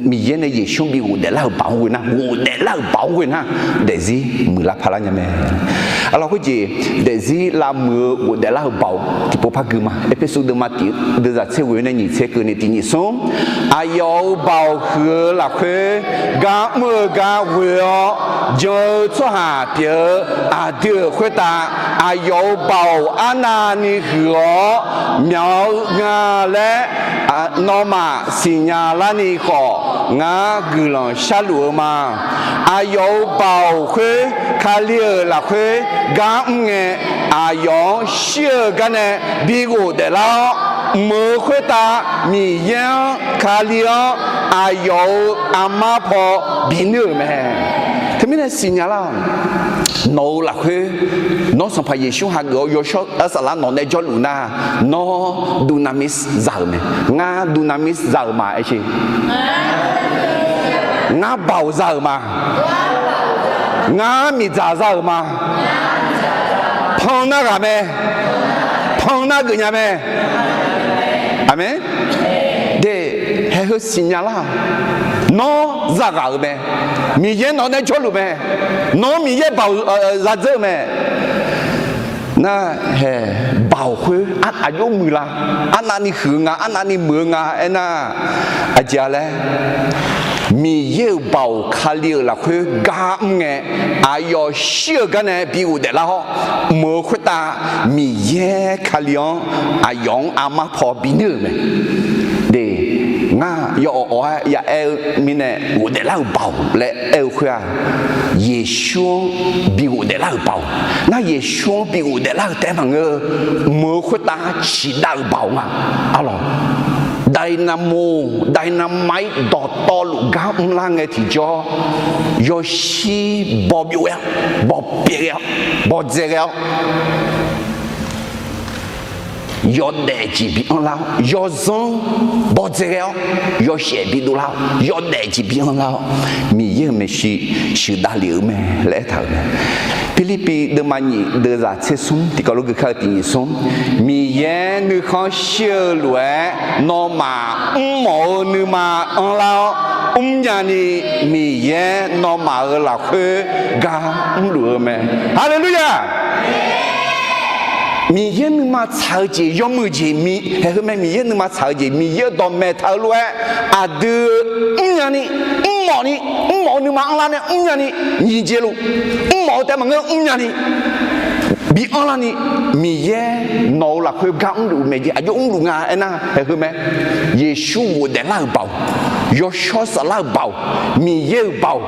Miqyaer nae Yeqsur-anr bi ghofdaef lar-euq baoq-anr ghoe nar, ghofdaef lar-euq baoq-anr ghoe nar, daefzir muiqlar parlar nya mae. Aqlawq khoerjeq, daefzir lavmuiq-eu ghofdaef lar-euq baoq tiqpov par gui ma. Erpersu deuvma tiq, deuvzaq tser ghoe nae nyiq tser keuvni tiq nyiq smr. Aqyawf-euq baoq huiq-eu lafkhoer gar mr-eu gar ghoe-awr jan-eu tsawrhaq pyeuf-eu aqdui-euq khoertav, aqyawf-euq baoq arnavni huiq-awr myawq-eu nga laer nawmaf siqnya larni khawf, ngar guiqlanq sharluf-eu ma. Aqyawf-euq baoq khoer Kali-euq lafkhoer gar mr ngae, aqyawf-anr shir-eu gar nae bi ghofdaef lar-awr, mq-euq khoertav Miqyaer-anr, Kali-anr aqyawf-euq armar paw binuir-euq mae. Teumirnae siqnya lar-awq. Nawq-euq lafkhoer, nawr Sanqpaq Yeqsur hageuf-awr yawshawr saflar nawq nae jawrluf nar, nawr dunamis za-euq mae. Ngar dunamis za-euq ma aer sher. Ngar baoq za-euq ma. Ngar miqdzaq za-euq ma. Pan nar ghaq mae. Pan nar geufnya mae. Aqmeq. De, haeq heu siqnya lar. Nawr zaghaq-euq mae. Miqyaer nawq nae jawrluf mae. Nawr Miqyaer baoq zadzeur-eu mae. Nar hae, baoq khoer aqjox muiqlar? Arnavni huiq-eu nga, arnavni muiq-eu nga aernar, aqjeq-a laer, Miqyaer-euq baoq Kali-euq lafkhoer gar mr ngae, aqyawf shir-eu gar nae bi ghofdaef lar-awr, mq-euq khoertav Miqyaer Kali-anr aqyawf-anr armar paw binuir-euq mae. De, ngar yawawq awq-aer ya aer-eu mirnae ghofdaef lar-euq baoq laer aer-eu khoer-aq, Yeqsur-anr bi ghofdaef lar-euq baoq. Nar Yeqsur-anr bi ghofdaef lar-euq taef-aer maqngeur, mq-euq khoertav ciqdav-euq baoq nga. Arlawq, dynamo, dynamite dawqtawvluf gar mrlar ngae tiqjawr, yawshir bawbyov ghae-awr, bawpyaev ghae-awr, bawdzae ghae-awr, yawdaef jeq bi anrlar-awr, yawzanr bawdzae ghae-awr, yawshaef bidov lar-awr, yawdaef jeq bi anrlar-awr, Miqyaer-euq maeqshi shuiqdav lef-eu mae laer aertaq-euq mae. Pirlirpiv deuvma nyiq deuvzaq tser smr tiqkawv lof gui kar-eu tiq nyiq smr. Miqyaer nuikhanr shir-eu lof-aer nawmaf mrmawf-eu nuima anrlar-awr, mrnya ni Miqyaer nawmaf-euq lafkhoer gar mrluf-eu mae. Haleluya! Miqyaer nuima tsaq-eu jeq, yawmuiq jeq, haeq heu mae, Miqyaer nuima tsaq-eu jeq, Miqyaer-euq dawqmaeq taq-eu lof-aer aqdui mrnya ni, mrmawf ni, mrmawf-eu nuima anrlar nae mrnya ni, nyiq jeq luf, mrmawf-eu taef maqngeur mrnya ni, bi anrlar ni, Miqyaer nawq-euq lafkhoer gar mrluf-eu mae jeq, aqjox mrluf nga aernar, haeq heu mae. Yeqsur ghofdaef lar-euq baoq, yawshawr saflar-euq baoq, Miqyaer-euq baoq,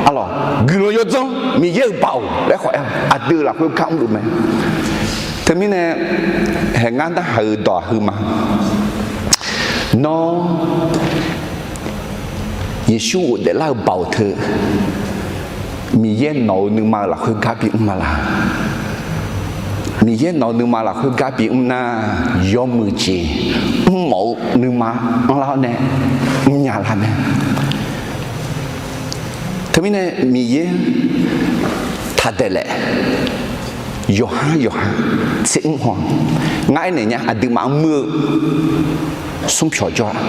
arlawq, guiqlanq yawdzanr Miqyaer-euq baoq laer khawf aer-awq, aqdui-euq lafkhoer gar mrluf mae. Teumirnae, haeq ngar narhaq-eu dawq aqheu ma. Nawr Yeqsur ghofdaef lar-eu baoq teu, Miqyaer nawq-eu nuima-euq lafkhoer gar bimr ma laq? Miqyaer nawq-eu nuima lafkhoer gar bimr nar, yawmuiq jeq mrmawf-eu nuima anrlar-awr nae mrnya lar mae. Teumirnae Miqyaer taqdaeq laef, yawqhar yawqha tser mr haw. Ngar aernaeq nya, aqduimaf-anr muir-eu smrpyawq jawr-a.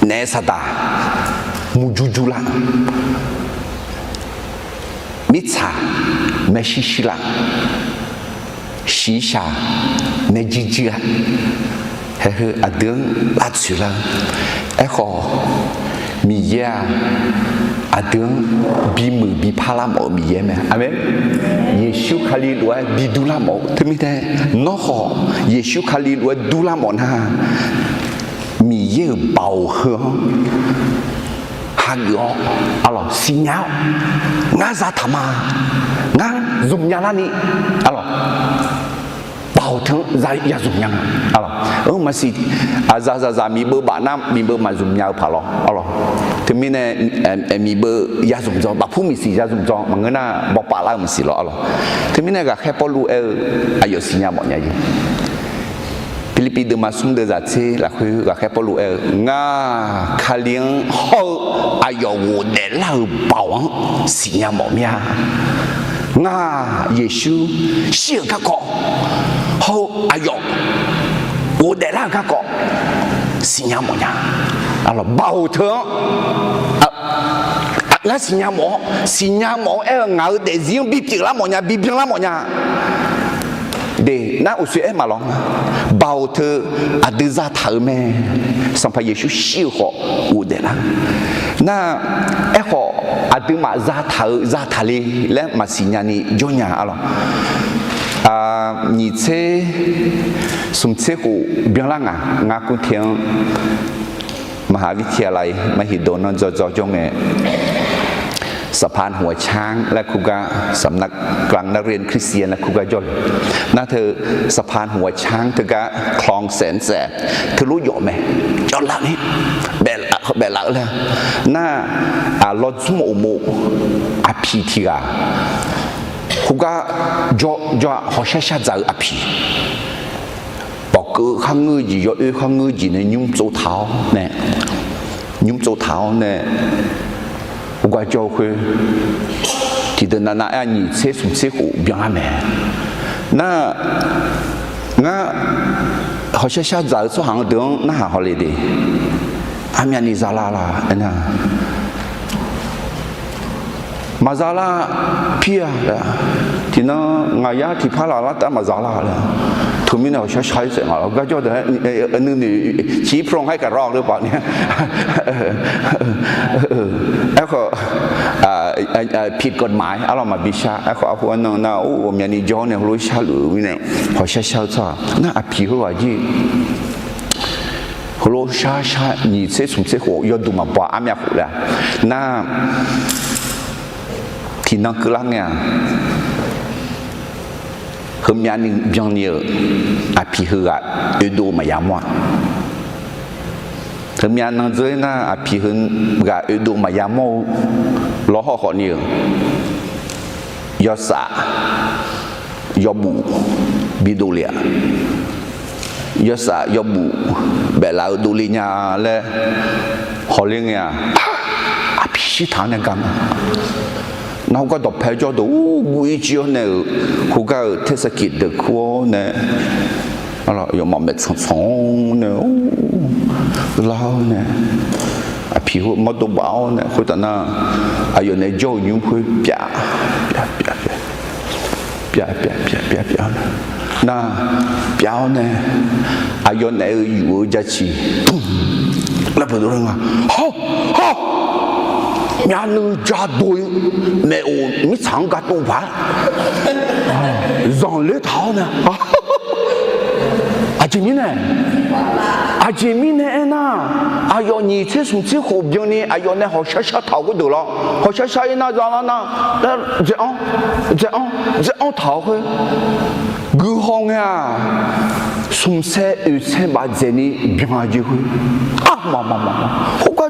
Naef saqdaq murjur jur lar, mirtsaq maershuir shuir lar, shiqshaq naerjuir juir-a. Haeq heu aqdui-anr lavtsoeq lar-eu. Aerkhawf, Miqyaer-aq, aqdui-anr bimuiq bipar lar mawf-eu Miqyaer mae. Aqmeq. Yeqsur Kali lof-aer bidur lar mawf-eu. Teumirnae nawr khawf Yeqsur Kali lof-aer dur lar mawf nar, Miqyaer-euq baoq heu-anr hageuf-awr, arlawq, siqnya-awr, ngar zataq ma, ngar zmqnya larni, arlawq, baoq teu-anr ya zmqnya nga, arlawq. Maqsiq, aqzaq zaqzaq miqbeuv baf nar miqbeuv maqzmq nya-eu paq lawr, arlawq. Teumirnae miqbeuv ya zmq dzaw, bafpur miqsiq ya zmq dzaw maqngeur nar bawpav lar-eu maqsiq lawr, arlawq. Teumirnae ghaqkhaer Pawrluv aer-eu aqyawf siqnya mawf nya jeq. Pirlirpiv deuvma smr deuv zaq tser lafkhoer ghaqkhaer Pawrluv aer-eu, Ngaq Kali-anr hawr-eu aqyawf ghofdaef lar-euq baoq-anr siqnya mawf mir-a. Ngaq Yeqsur shir-euq garkawv hawr-eu aqyawf ghofdaef lar-euq garkawv siqnya mawf nya. Arlawq, baoq teu-anr ngar siqnya mawf-awr, siqnya mawf-awr aer-eu ngaq-euq daefzir-anr bipyeuf lar mawf nya, bibyan lar mawf nya. De, nar uqshoe aer maqlawr nga. Baoq teu aqdui zataq-euq mae. Sanqpaq Yeqsur shir-eu khawf ghofdaef lar. Nar, aerkhawf aqduimaf zataq-euq zataq le laer maqsiq nyani jawr nya, arlawq. Nyiq tser smq tser khof byanlar ngaq, ngar กรุงเทพ-anr มหาวิทยาลัยมหิดล-anr dzawdzaw jawr ngae, สะพานหัวช้าง laer kur gar, สำนักกลางนักเรียนคริสเตียน laer kur gar jawr-eu. Nar teu สะพานหัวช้าง teugar คลองแสนแสบ teulof jawf mae. Jawrlaf ni baeflaf-eu laer. Nar, lawdzmr uqmov aqpiq tiq ghaq khoergar jawr, jawr-aq, hawshar shar dzaq-eu aqpiq. Bawqkeuv kharngeur jeq, yawoer kharngeur jeq nae nymr tsov taq-awr nae, nymr tsov taq-awr nae, khoergar jawr-eu khoer, tiqdeuq navnav aer-a nyiq tser smq tser khof byanlar mae. Nar, ngar hawshar shar dzaq-eu tsawrhaq-anr deuq-anr narhaq haw le de. Armyavni zalar la aernar, maqzalar pir-a laer, tiqnan ngaq yar tiqpar laf lar tav maqzalar laer, teumirnae hawshar shar-ir saef ngaq lawr gar jawr deuq-aer nuinoeq ciq pron haer kaq rawr-eu paf ni. Aerkhawf, ผิดกฎหมาย arlawr maqbi shar. Aerkhawf arhu arnan nar-or, ghawqmyani jawr nae heulof sharluf-eu mirnae hawshar shar-eu tsawrhaq nar aqpiq heughaq jir heulof shar shar nyiq tser smq tser khof yawduq maqbaw armyav khof laer nar, tiqnan keuvlar ngae-aq, heumyav ni byanni-euq aqpiq heughaq oedov maqya mawr-a. Heumyav nan dzeur-ir nar aqpiq heughaq oedov maqya mawr-eu lawrhaw khawf ni-euq yawsaf yawbuf bidov le-aq, yawsaf yawbuf baeflaf-eu dovle nya laer hawler ngae-aq, aqpiq shirtaq-anr nae gar ma. Nar khoergar dawqpae jawr deuq ur guv-ir jir-awr nae-euq, khoergar-euq tersaqkiq deuq kur-awr nae, yawmaf maeqtsanq tsanq-awr nae, lar-awr nae, aqpiq heu mawrdo baf-awr nae khoertav nar, aqyawf nae jawr-eu nymr khoer pyav, pyav, pyav, pyav, pyav, pyav, pyav, pyav, nar, pyav-awr nae, aqyawf naeq-eu yuf-eu jacir dmq laer peuqdov le nga. Hawr, hawr, myavnuiv jadov-ir maeqof mirtsaq-anr ga tov paq-aer zanqler taq-awr nae, aqjeq mirnae, aqjeq mirnae aernar, aqyawf nyiq tser smq tser khof byanni aqyawf nae hawqshar shar taq-euq khoerdeuq lawr, hawqshar shar-ir nar zalar nar, dzaeq-anr, dzaeq-anr, dzaeq-anr taq-awr khoer, guihaw ngae-aq, smq saer oeq saer baf dzaeqni byan-a jeq khoer, arma ma ma ma, khoergar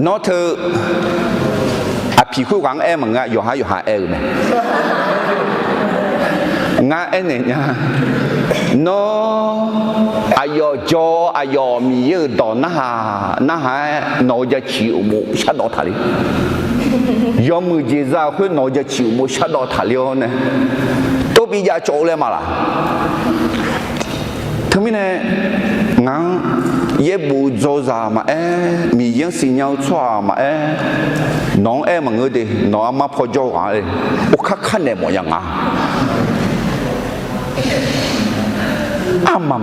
Nawr teu aqpiq khoerghaq-anr aer maqngeur-a, yawqha yawqha aer-eu mae. Ngar aernaeq nya. Nawr aqyawf jawr, aqyawf Miqyaer-euq dawq narhaq narhaq-aer nawq-eu jacif uqmov shardawv taqler. Yawmuiq jeq za-euq khoer nawq-eu jacif uqmov shardawv taqler-awr nae, tov bi jav cawv-eu laer ma laq? Teumirnae ngaq-anr yaerbof dzawzaq maqaer, Miqyaer-anr siqnya-eu tsawrhaq maqaer, nawq-anr aer maqngeur de, nawq-eu armar paw jawr ghaq-a, orkar kar naeq mawf ya nga. Aqma,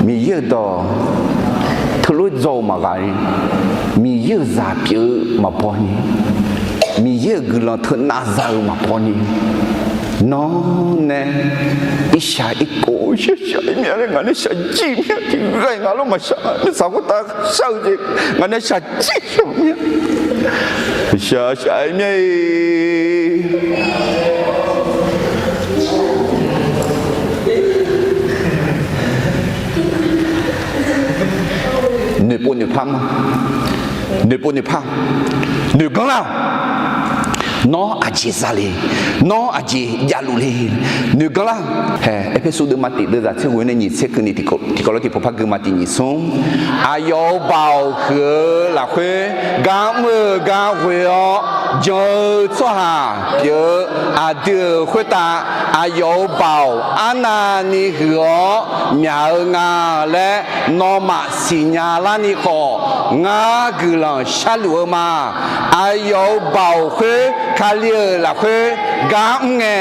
Miqyaer-euq dawq teulof-aer dzaw-eu maqghaq-ir, Miqyaer-euq zaq pyeuf-eu maqbaw ni, Miqyaer-euq guiqlanq teunav za-eu maqbaw ni, nawr nae irshaq irkhof shaqshaq-ir myav laer ngaq nae shaqjir myav tiq ghaq-iq ngaq lawr maqshaq, mirtsaq khoertav shar-eu jeq ngaq nae shaqjir shaq myav, shaqshaq-ir myav-iq. Noeqpov noeqpar ma. Noeqpov noeqpar. Noeqganr lar. Nawr aqjeq za le. Nawr aqjeq javluf le. Noeqganr lar. Hae, Erpersu deuvma tiq deuvzaq tser ghoe nae nyiq tser keuvni tiqkawv lof tiqpov par gui ma tiq nyiq smr. Aqyawf-euq baoq huiq-eu lafkhoer gar mr-eu gar ghoe-awr jan-eu tsawrhaq pyeuf-eu aqdui-euq khoertav aqyawf-euq baoq arnavni huiq-awr myaq-eu nga laer nawmaf siqnya larni khawf, ngar guiqlanq sharluf-eu ma. Aqyawf-euq baoq khoer Kali-euq lafkhoer gar mr ngae,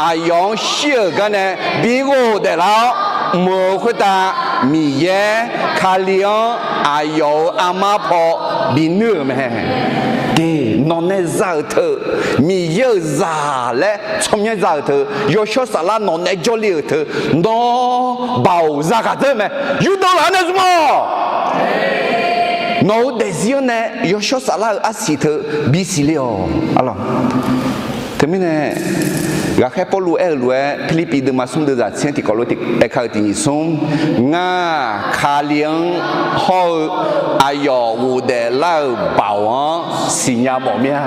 aqyawf-anr shir-euq gar nae bi ghofdaef lar-awr, mq-euq khoertav Miqyaer Kali-anr aqyawf-euq armar paw binuir-euq mae. De, nawq nae za-euq teu, Miqyaer-euq zaq laer tsawrmyanr za-euq teu, yawshawr saflar nawq nae jawrle-euq teu, nawr baoq zaghaq dzeur mae. Yurdov laf-anr nae zmq-awq. Nawq-euq daefzir-anr nae yawshawr saflar-euq arsiq teu bisiq le-awq. Teumirnae, ghaqkhaer Pawrluv aer-euq lof-aer Pirlirpiv deuvma smr deuvzaq tser tiqkawv lof aerkar-eu tiq nyiq smr, ngar Kali-anr hawr-eu aqyawf ghofdaef lar-euq baoq-anr siqnya mawf mir-a.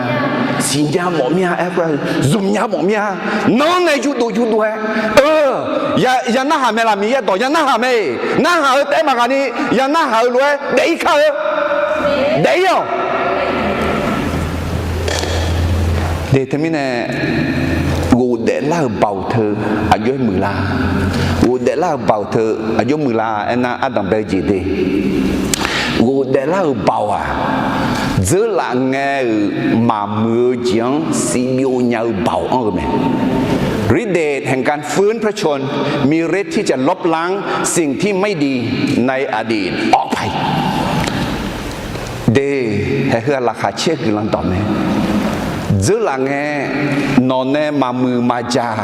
Siqnya mawf mir-a aer khoer, zmqnya mawf mir-a. Nawr nae yurdov yurdov-aer, eu, ya narhaq mae laf, Miqyaer dawq ya narhaq mae-iq, narhaq-eu taef-aer maqghaq ni ya narhaq-eu lof-aer daef-ir kar-eu, daef-ir-awq. De, teumirnae, ghofdaef lar-euq baoq teu aqjox-aer muiqlar. Ghofdaef lar-euq baoq teu aqjox muiqlar aernar, ardanq bae-eu jeq de. Ghofdaef lar-euq baoq-aq, dzeurlaf ngae-euq maqmuiq-eu jeq-anr siqbyov nya-eu baoq anr-eu mae. Riqdaeq haeqgan fur pacon, miqre tiqjaq lawrplanr, siqtiq maerdi nae aqdui awr paq-iq. De, haeq heu-aq laqkhaq caer-eu guiqlanq dawq mae. Dzeurlaf ngae, nawq nae maqmuiq maqjaq,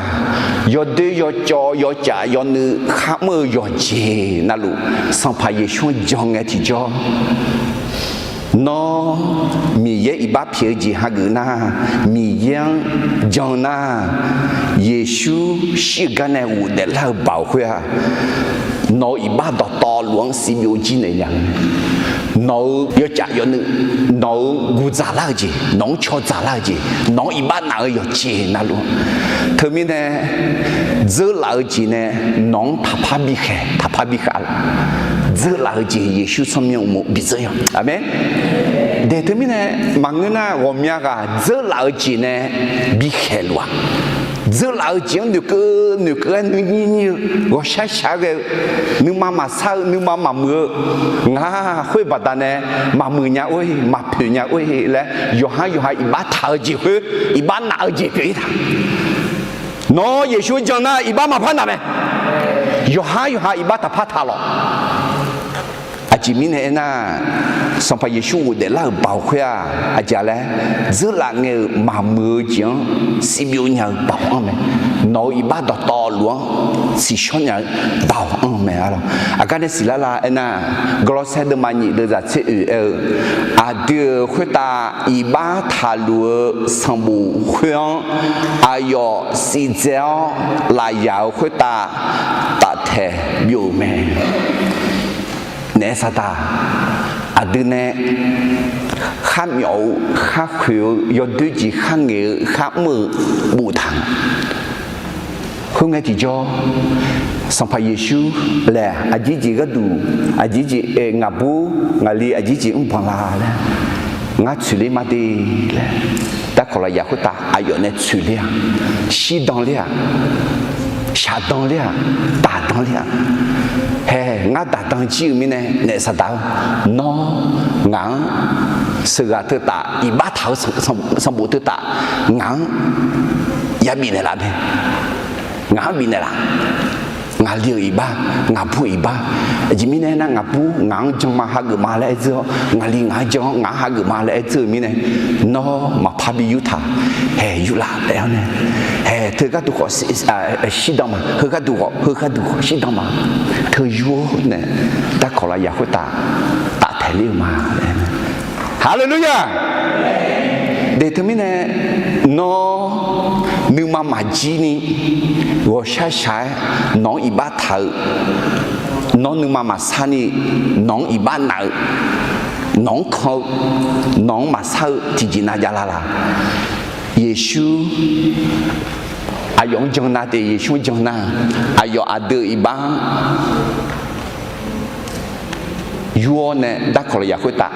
yawdoer yawcawv yawcaf yawnuiv kharmr-eu yawqjeq navluf, Sanqpaq Yeqsur-anr jan ngae tiqjawr, nawr Miqyaer iqbax pyaeq-eu jeq hageuf nar, Miqyaer-anr jan nar, Yeqsur shir-eu gar nae ghofdaef lar-eu baoq khoer-aq, nawq-eu iqbax dawqtawvluf-anr siqbyov jir naeq nya-eu mae. nawq-euq yawtsaf yawnuiv, nawq-euq guqdzaq lar-eu jeq, nawq-anr caw dzaq lar-eu jeq, nawq-anr iqbax naf-eu yawqjeq navluf-anr. Teumirnae, dzeurlaf-eu jeq nae nawq-anr taqpar bikhaeq, taqpar bikhav laf. Dzeurlaf-eu jeq Yeqsur tsawrmyanr uqmov bidzeur-a. Aqmeq. Daeq teumirnae maqngeur nar, ghawqmya ghaq dzeurlaf-eu jeq nae bikhaeq luf-aq, dzeurlaf-eu jeq-anr noeqkeuv noeqkeuv-aer nuinyir nyir-eu, ghawqshaq shaq-aer ghae-eu, nuima maqsar-eu, nuima maqmuiq-eu, ngaq khoer baqdanae maqmuiq nya or-e, maqpoeq nya or-e laer yawqhar yawqha iqbax taq-eu jeq khoer, iqbax naf-eu jeq pyeuf-ir taq. Nawr Yeqsur jan nar iqbax maqpar naf mae. Yawqhar yawqha iqbax taqpar taq lawq. Aqjeq mirnae aernar, Sanqpaq Yeqsur ghofdaef lar-euq baoq khoer-aq, aqjeq laer, dzeurlaf ngae-euq maqmuiq-eu jeq-anr sivbyov nya-eu baoq anr mae. Nawq-euq iqbax dawqtawvluf-anr tsiqshawr nya-eu baoq anr mae arlawq. Aqgar nae siqlar la aernar, Gawrlawrsaer deuvma nyiq deuvzaq tser oeq aer-eu, aqdui-euq khoertav iqbax taqluf-eu sanqbof khoer-anr aqyawf sivdzae-awr lafyaq-euq khoertav taftaeq byov-euq mae. Naef saqdaq, aqdui nae kharmyawf-eu, kharkhoeq-eu, yawdoer jeq kharngaeq-eu, kharmr-eu boftaq-a. Khoerngae tiqjawr, Sanqpaq Yeqsur laer aqjeq jeq gharduq, aqjeq jeq aer ngaqbur ngaqli aqjeq jeq mrbanq la laer, ngar tsoeqler ma de laer, darkawq lafyaq khoertav aqyawf nae tsoeqler-aq, shirdan ler-aq, shaqdan ler-aq, daqdan ler-aq, hae ngar daqdan jir-eu mirnae naef saqdaq-eu, nawr ngaq-anr sheuqghaq teutaf iqbax taq-eu sanqbof teutaf ngaq-anr yabif naeqlaf mae. Ngaq-anr bifnaeq laf. Ngaqli-euq iqbax, ngaqbur-euq iqbax. Aqjeq mirnae aernar, ngaqbur ngaq-anr jan ma, hageuf ma laer aer dzeur-awr, ngaqli ngaq-anr jan-awr ngaq-anr hageuf ma laer aer dzeur-euq mirnae, nawr maqpar bi yurtaq, haeq yurlaf laer-awr nae, haeq teu gharduq khawf shirdan ma, heu gharduq khawf, heu gharduq khawf shirdan ma, teu yur-awr nae, darkawq lafyaq khoertav taftaeq ler-eu ma. Haleluya! Daeq teumirnae, nawr nuima maqjir ni, ghawqshaq shaq-aer nawq-anr iqbax taq-eu, nawr nuima maqsar ni, nawq-anr iqbax naf-eu, nawq-anr kan-eu, nawq-anr maqsar-eu tiqjeq nav javlar la? Yeqsur, aqyawf-anr jan nar te, Yeqsur-anr jan nar, aqyawf aqdui-euq iqbax-anr yur-awr nae darkawq lafyaq khoertav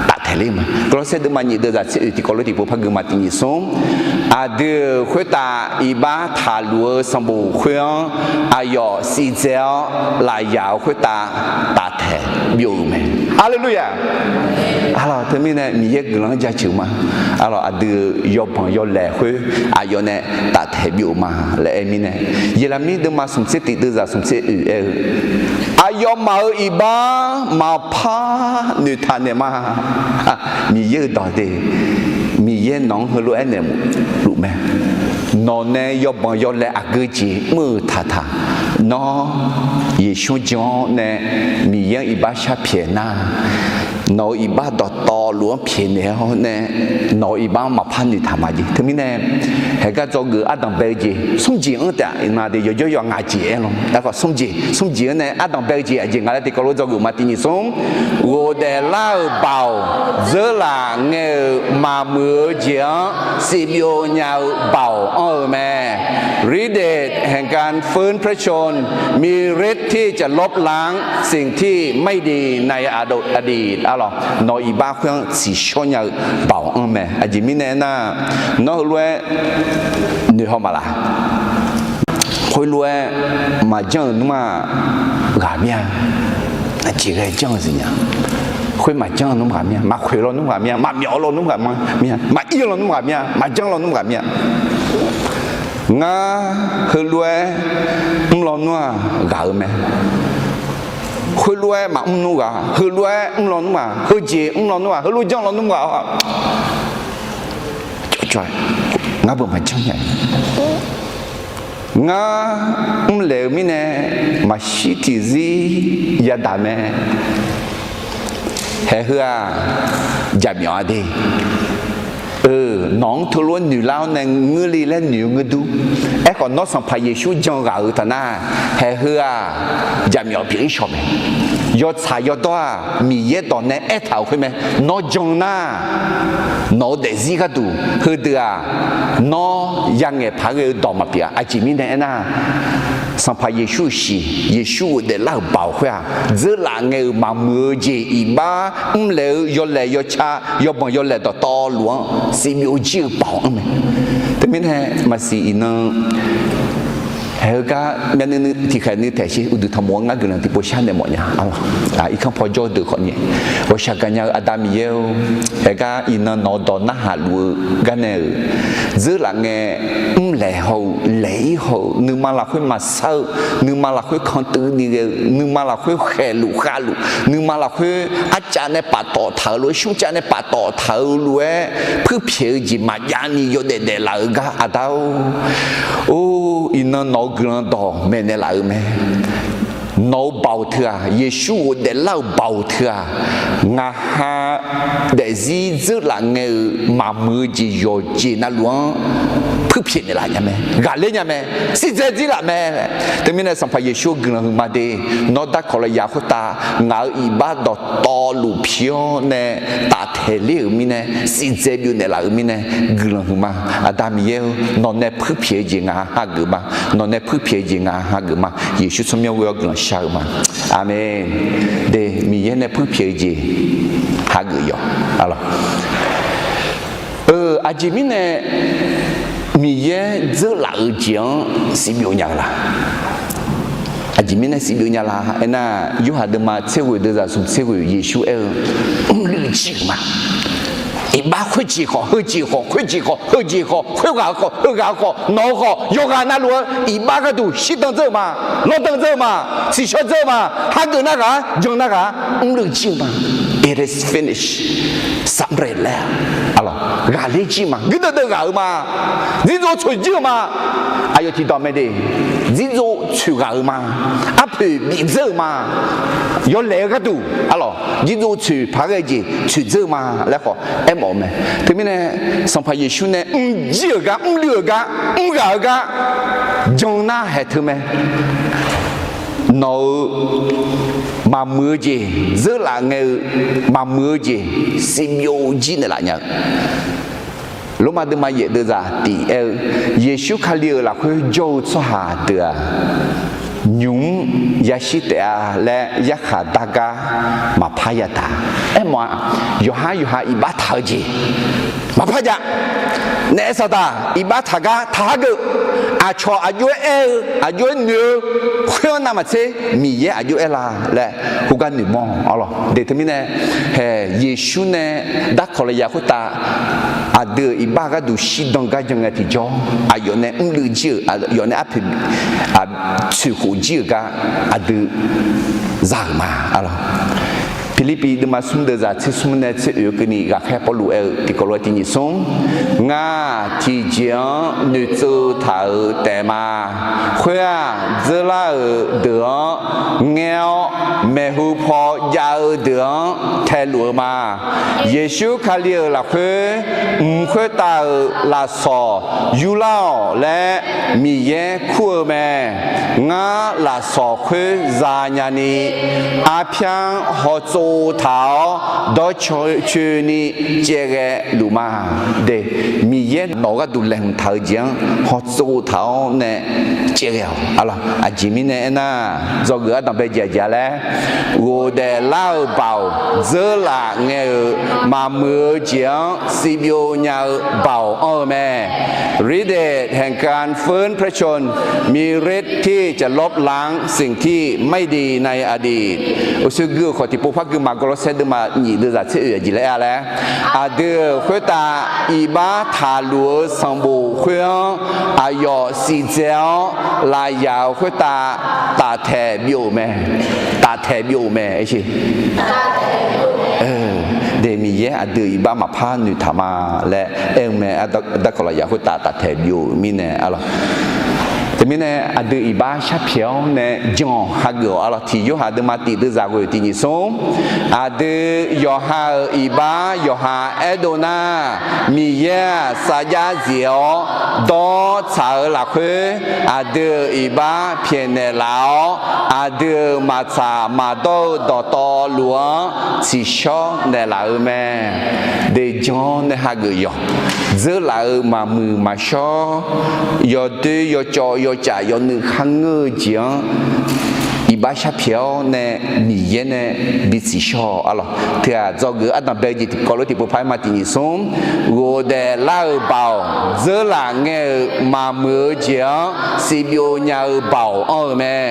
taftaeq ler-eu ma. Gawrlawrsaer deuvma nyiq deuvzaq tser oeq tiqkawv lof tiqpov par gui ma tiq nyiq smr. Aqdui-euq khoertav iqbax taqluf-eu sanqbof khoer-anr aqyawf sivdzae-awr lafyaq-euq khoertav taftaeq byov-euq mae. Haleluya! Arlawq, teumirnae Miqyaer guiqlanq-anr jaceuq ma. Arlawq, aqdui-euq yawbanq yawlaeq khoer aqyawf nae taftaeq byov-euq ma laer aer mirnae, Yeqlaqmir deuvma smq tser tiq deuvzaq smq tser oeq aer-eu, aqyawfmaf-euq iqbax maqpar noeqtaq naeq ma. Miqyaer-euq dawq de, Miqyaer nawq-anr heulof-aer naeq luf mae. Nawq nae yawbanq yawlaeq aqgeu jeq mr-euq taqtaq, nawr Yeqsur jan-awr nae Miqyaer-anr iqbax sharpyaeq nar, nawq-euq iqbax dawqtawvluf-anr pyaeqnaeq-awr nae, nawq-euq iqbax-anr maqpar noeqtaq ma jeq. Teumirnae, haeqgar dzawgeuf ardanq bae-eu jeq smr jeq-anr taef-a. Iqnan de yawjawr yawqha ngaq jeq aer lawr. Aerkhawf smr jeq, smr jeq-anr nae ardanq bae-eu jeq aqjeq nga laer tiqkawv lof dzawgeuf ma tiq nyiq smr. Ghofdaef lar-euq baoq, dzeurlaf ngae-euq maqmuiq-eu jeq-anr sivbyov nya-eu baoq anr-eu mae.ฤทธิ์เดชแห่งการฟื้นพระชนม์ มีฤทธิ์ที่จะลบล้างสิ่งที่ไม่ดีในอดีต อดีต arlawq, nawq-euq iqbax khoer-anr tsiqshawr nya-eu baoq anr mae. Aqjeq mirnae aernar, nawr heulof-aer noeqhaw maqlaf? Khoerlof-aer maqjanr-euq nmr-aq ghaq mir-a. Aqjeq ghae janr-eu zif nya. Khoer maqjanr-eu nmr ghaq mir-a. Maqkhoeq lawnmr ghaq mir-a. Maqmyawf lawnmr ghaq mir-a. Maqir lawnmr ghaq mir-a. Maqjanr lawnmr ghaq mir-a. Ngar heulof-aer mr lawnmr-aq ghaq-eu mae. Khoerlof-aer maqmr nmr ghaq, heulof-aer mr lawnmr ghaq, heujeq mr lawnmr ghaq, heulof janr lawnmr ghaq-a, cawqcawq-aer ngar beu maqjanr nya. Ngar mrlaeq-eu mirnae maqshir tiqzir yadaq mae. Haeq heu-aq, jaqmyawf-a de. Nawq-anr teulof-aer noeqlar-awr nae ngeurle laer noeq-eu ngeur dur. Aerkhawf, nawr Sanqpaq Yeqsur jan ghaq-euq taq nar, haeq heu-aq, jaqmyawf pyeuf-ir shawq mae. yawtsaq yawdawr-aq, Miqyaer dawq nae aertaq-euq khoer mae. Nawr jan nar, nawq-eu daefzir gharduq heudeuq-aq, nawr yangaeq paq ghae-eu dawq maqpyeuf-a. Aqjeq mirnae aernar, Sanqpaq Yeqsur-euq shiq, Yeqsur ghofdaef lar-euq baoq khoer-aq, dzeurlaf ngae-euq maqmuiq-eu jeq iqbax mrlaeq-eu yawlaeq yawca, yawbanq yawlaeq dawqtawvluf-anr sivbyov jir-eu baoq-anr mae. Teumirnae maqsiq iqnan haeq-eu gar myavnuiv nuiv tiqkhaeq nuiv taeq sher uqduq tanqmof-anr ngar guiqlanq tiqpov sharnaeq mawf nya. Irkanr paw jawr-eu deuq khawf ni, ghawqshaq gaqnya-eu Aqda Miqyaer-or, haeq gar iqnan nawq-eu dawq narhaq luf-eu garnae-euq, dzeurlaf ngae mrlaeq haw-eu laeq-ir haw-eu, nuima lafkhoer maqsar-eu, nuima lafkhoer kantuiv ni ghae-eu, nuima lafkhoer khaeqluf khavluf, nuima lafkhoer arcav nae paftawf taq-eu lof-aer, smrcav nae paftawf taq-eu lof-aer puirpyaeq-eu jeq maqjav ni yawdaef daeflaf-eu gar Aqda-or, or, iqnan nawq-eu guiqlanq dawq maeqnaeq laf-euq mae. Nawq-eu baoq teu-aq, Yeqsur ghofdaef lar-euq baoq teu-aq, ngaq ha daefzir dzeurlaf ngae-euq maqmuiq-eu jeq yawqjeq navluf-anr puirpyaeq naeqlaf nya mae, ghaqler nya mae, siqdzae dzir laf mae. Teumirnae Sanqpaq Yeqsur-eu guiqlanq huiqma de, nawr darkawq lafyaq khoertav ngaq-euq iqbax dawqtawvluf pi-awr nae taftaeq ler-euq mirnae, siqdzae byov naeqlaf-euq mirnae guiqlanq huiqma. Aqda Miqyaer-or, nawq nae puirpyaeq-eu jeq ngaq ha hageuf ma. Nawq nae puirpyaeq-eu jeq ngaq ha hageuf ma. Yeqsur tsawrmyanr ghoe-awr guiqlanq shar-eu ma. Aqmeq. De, Miqyaer nae puirpyaeq-eu jeq hageuf yawq. Aqlawq, aqjeq mirnae Miqyaer dzeurlaf-eu jeq-anr sivbyov nya-eu la? Aqjeq mirnae sivbyov nya la aernar, Yorhaq deuvma tser ghoeq deuvzaq smq tser ghoeq Yeqsur aer-eu, mrluiv jir-euq ma. Iqbax khoerjeq khawf, heujeq khawf, khoerjeq khawf, heujeq khawf, khoerghaq-eu khawf, heughaq-eu khawf, nawq-eu khawf, yawqghaq navluf-eu iqbax gharduq shirdan dzeur-eu ma, lawrdan dzeur-eu ma, siqshawr dzeur-eu ma, hageuf nar ghaq-a, jan nar ghaq-a, mrluiv jir-eu ma. It is finished. Saqmqlaer laer-a. Aqlawq, ghaqler jir ma. Guirdeuv deuv ghaq-eu ma. Dzirdzov tsoeq jir-eu ma. Aqyawf tiqdawq mae de. Dzirdzov tsoeq ghaq-eu ma. Arpoeq bif dzeur-eu ma. Yawlaeq-eu gharduq, aqlawq, dzirdzov tsoeq paq ghae jeq tsoeq dzeur-eu ma laer khawf aermawf-eu mae. Teumirnae Sanqpaq Yeqsur nae mrjir-euq gar, mrluiv-euq gar, mrghaq-eu gar jan nar haeq teu mae. Nawq-eu maqmuiq-eu jeq, dzeurlaf ngae-eu maqmuiq-eu jeq, sivbyov jir naeqlaf nya-eu. Lormav deuvma yaef deuvzaq tiq aer-eu, Yeqsur Kali-euq lafkhoer jawr-eu tsawrhaq deuq-aq, nymq mr yashir taef-a laer yarkhaq dar gar maqpar yataq. Aermawf-a, yawqhar yawqha iqbax taq-eu jeq maqpar jav. Naef saqdaq iqbax taq gar taq hageuf. Aqcawq aqjox-aer aer-eu, aqjox-aer noeq-eu khoer-anr navmaqtser Miqyaer aqjox aer la laer khoergar noeqmawr-awq. Aqlawq, de teumirnae, hae, Yeqsur nae darkawq lafyaq khoertav aqdui-euq iqbax gharduq shirdan gar jan ngae tiqjawr, aqyawf nae mrluiv jir-euq, aqyawf nae arpoeq tsoeqkhof jir-euq gar aqdui za-euq ma. Aqlawq, Pirlirpiv deuvma smr deuvzaq tser smr nae tser oeq-eu keuvni ghaqkhaer Pawrluv aer-eu tiqkawv lof-aer tiq nyiq smr, ngar tiqjeq-anr noeqtsov taq-euq taef ma. Khoer-aq, dzeurlar-euq deuq-anr ngaer-awr, maeqhu paw jav-eu deuq-anr taeluf-eu ma. Yeqsur Kali-euq lafkhoer mq khoertav-euq lafsawq yurlar-awq laer Miqyaer kur-eu mae. Ngar lafsawq khoer zanya ni, arpyar-anr hawtsov taq-awr dawrcoeni caevghae luf ma. De, Miqyaer nawq gharduq laeqhmq taq-eu jeq-anr hawtsov taq-awr nae caevghae-awq. Aqlawq, aqjeq mirnae aernar, dzawgeuf ardanq bae jeq aqjeq-a laer, ghofdaef lar-euq baoq, dzeurlaf ngae-euq maqmuiq-eu jeq-anr sivbyov nya-eu baoq anr-eu mae. ฤทธิ์เดชแห่งการฟื้นพระชนม์ มีฤทธิ์ที่จะลบล้างสิ่งที่ไม่ดีในอดีต Uqshoe gui-euq khawf tiqpov par gui ma. Gawrlawrsaer deuvma nyiq deuvzaq tser oeq aqjeq laer aer-a laer, aqdui-euq khoertav iqbax taqluf-eu sanqbof khoer-anr aqyawf siqdzae-awr lafyaq-euq khoertav taftaeq byov-euq mae. Taftaeq byov-euq mae. De, Miqyaer aqdui-euq iqbax maqpar noeqtaq ma laer aer-eu mae. Darkawq lafyaq khoertav taftaeq byov-euq mirnae, aqlawq, Mirnae aqdui iqbax sharpyaeq-awr nae jan-awq hageuf-awq arlawq. Tiq Yorhaq deuvma tiq deuvzaq ghoe tiq nyiq smr. Aqdui yawqha-euq iqbax yawqha aerdov nar, Miqyaer-aq sarjax zif-awr dawr tsaq-eu lafkhoer, aqdui-euq iqbax pyaeqnaeq laf-awr, aqdui-euq maqtsaq maqdawr-eu dawqtawvluf-anr tsiqshawr naeqlaf-eu mae. Dejan nae hageuf yawq. Dzeurlaf-euq maqmuiq maqshawr, yawdoer yawcawv yawcaf yawnuiv kharngeur-eu jeq-anr iqbax sharpyaeq-awr nae Miqyaer nae bi tsiqshawr-awq arlawq. Teu-aq, dzawgeuf ardanqbae-eu jeq tiqkawv lof tiqpov paq-aer ma tiq nyiq smr. Ghofdaef lar-euq baoq, dzeurlaf ngae-euq maqmuiq-eu jeq-anr siqbyov nya-eu baoq anr-eu mae.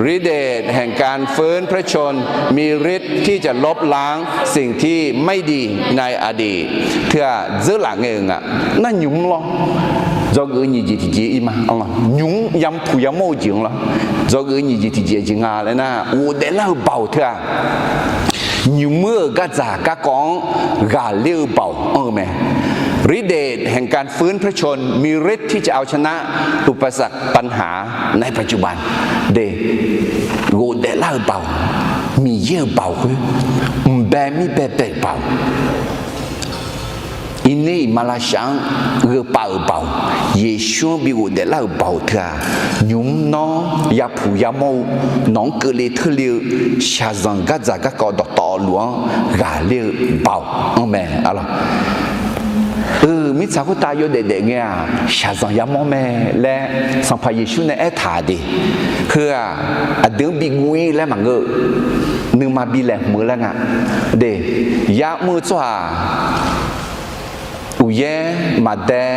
ฤทธิ์เดชแห่งการฟื้นพระชนม์ มีฤทธิ์ที่จะลบล้างสิ่งที่ไม่ดีในอดีต Teu-aq, dzeurlaf ngae-euq nga. Nar nymq mr lawr. Dzawgeuf nyiq jeq tiqjeq ir ma. Nymq mr yampuq yamawr-eu jeq-anr lawr. Dzawgeuf nyiq jeq tiqjeq jeq nga laer nar, ghofdaef lar-eu baoq teu-aq, nymq mr-euq gardzaq garkawv-anr ghaqler-eu baoq anr-eu mae. ฤทธิ์เดชแห่งการฟื้นพระชนม์ มีฤทธิ์ที่จะเอาชนะอุปสรรคปัญหาในปัจจุบัน De, ghofdaef lar-eu baoq, Miqyaer-euq baoq khoer, mqbae mirbae bae-euq baoq, iqner iqmalavshav-anr gheupav-euq baoq, Yeqsur-anr bi ghofdaef lar-euq baoq teu-aq, nymq mr nawr yapuq yamawr-eu, nawq-anr keuvle teurle-eu shaqzanq gardzaq garkawv dawqtawvluf-anr ghaqler-eu baoq anr mae arlawq. Euq, mirtsaq khoertav yawdaef daef ngae-aq, shaqzanq yamawr mae laer Sanqpaq Yeqsur nae aertaq de. Heu-aq, aqdui-anr bi guv-ir laer maqngeur-eu, nuima bi laeqhmq-eu laer nga. De, yar mr-eu tsawrhaq uqyaer maqdae,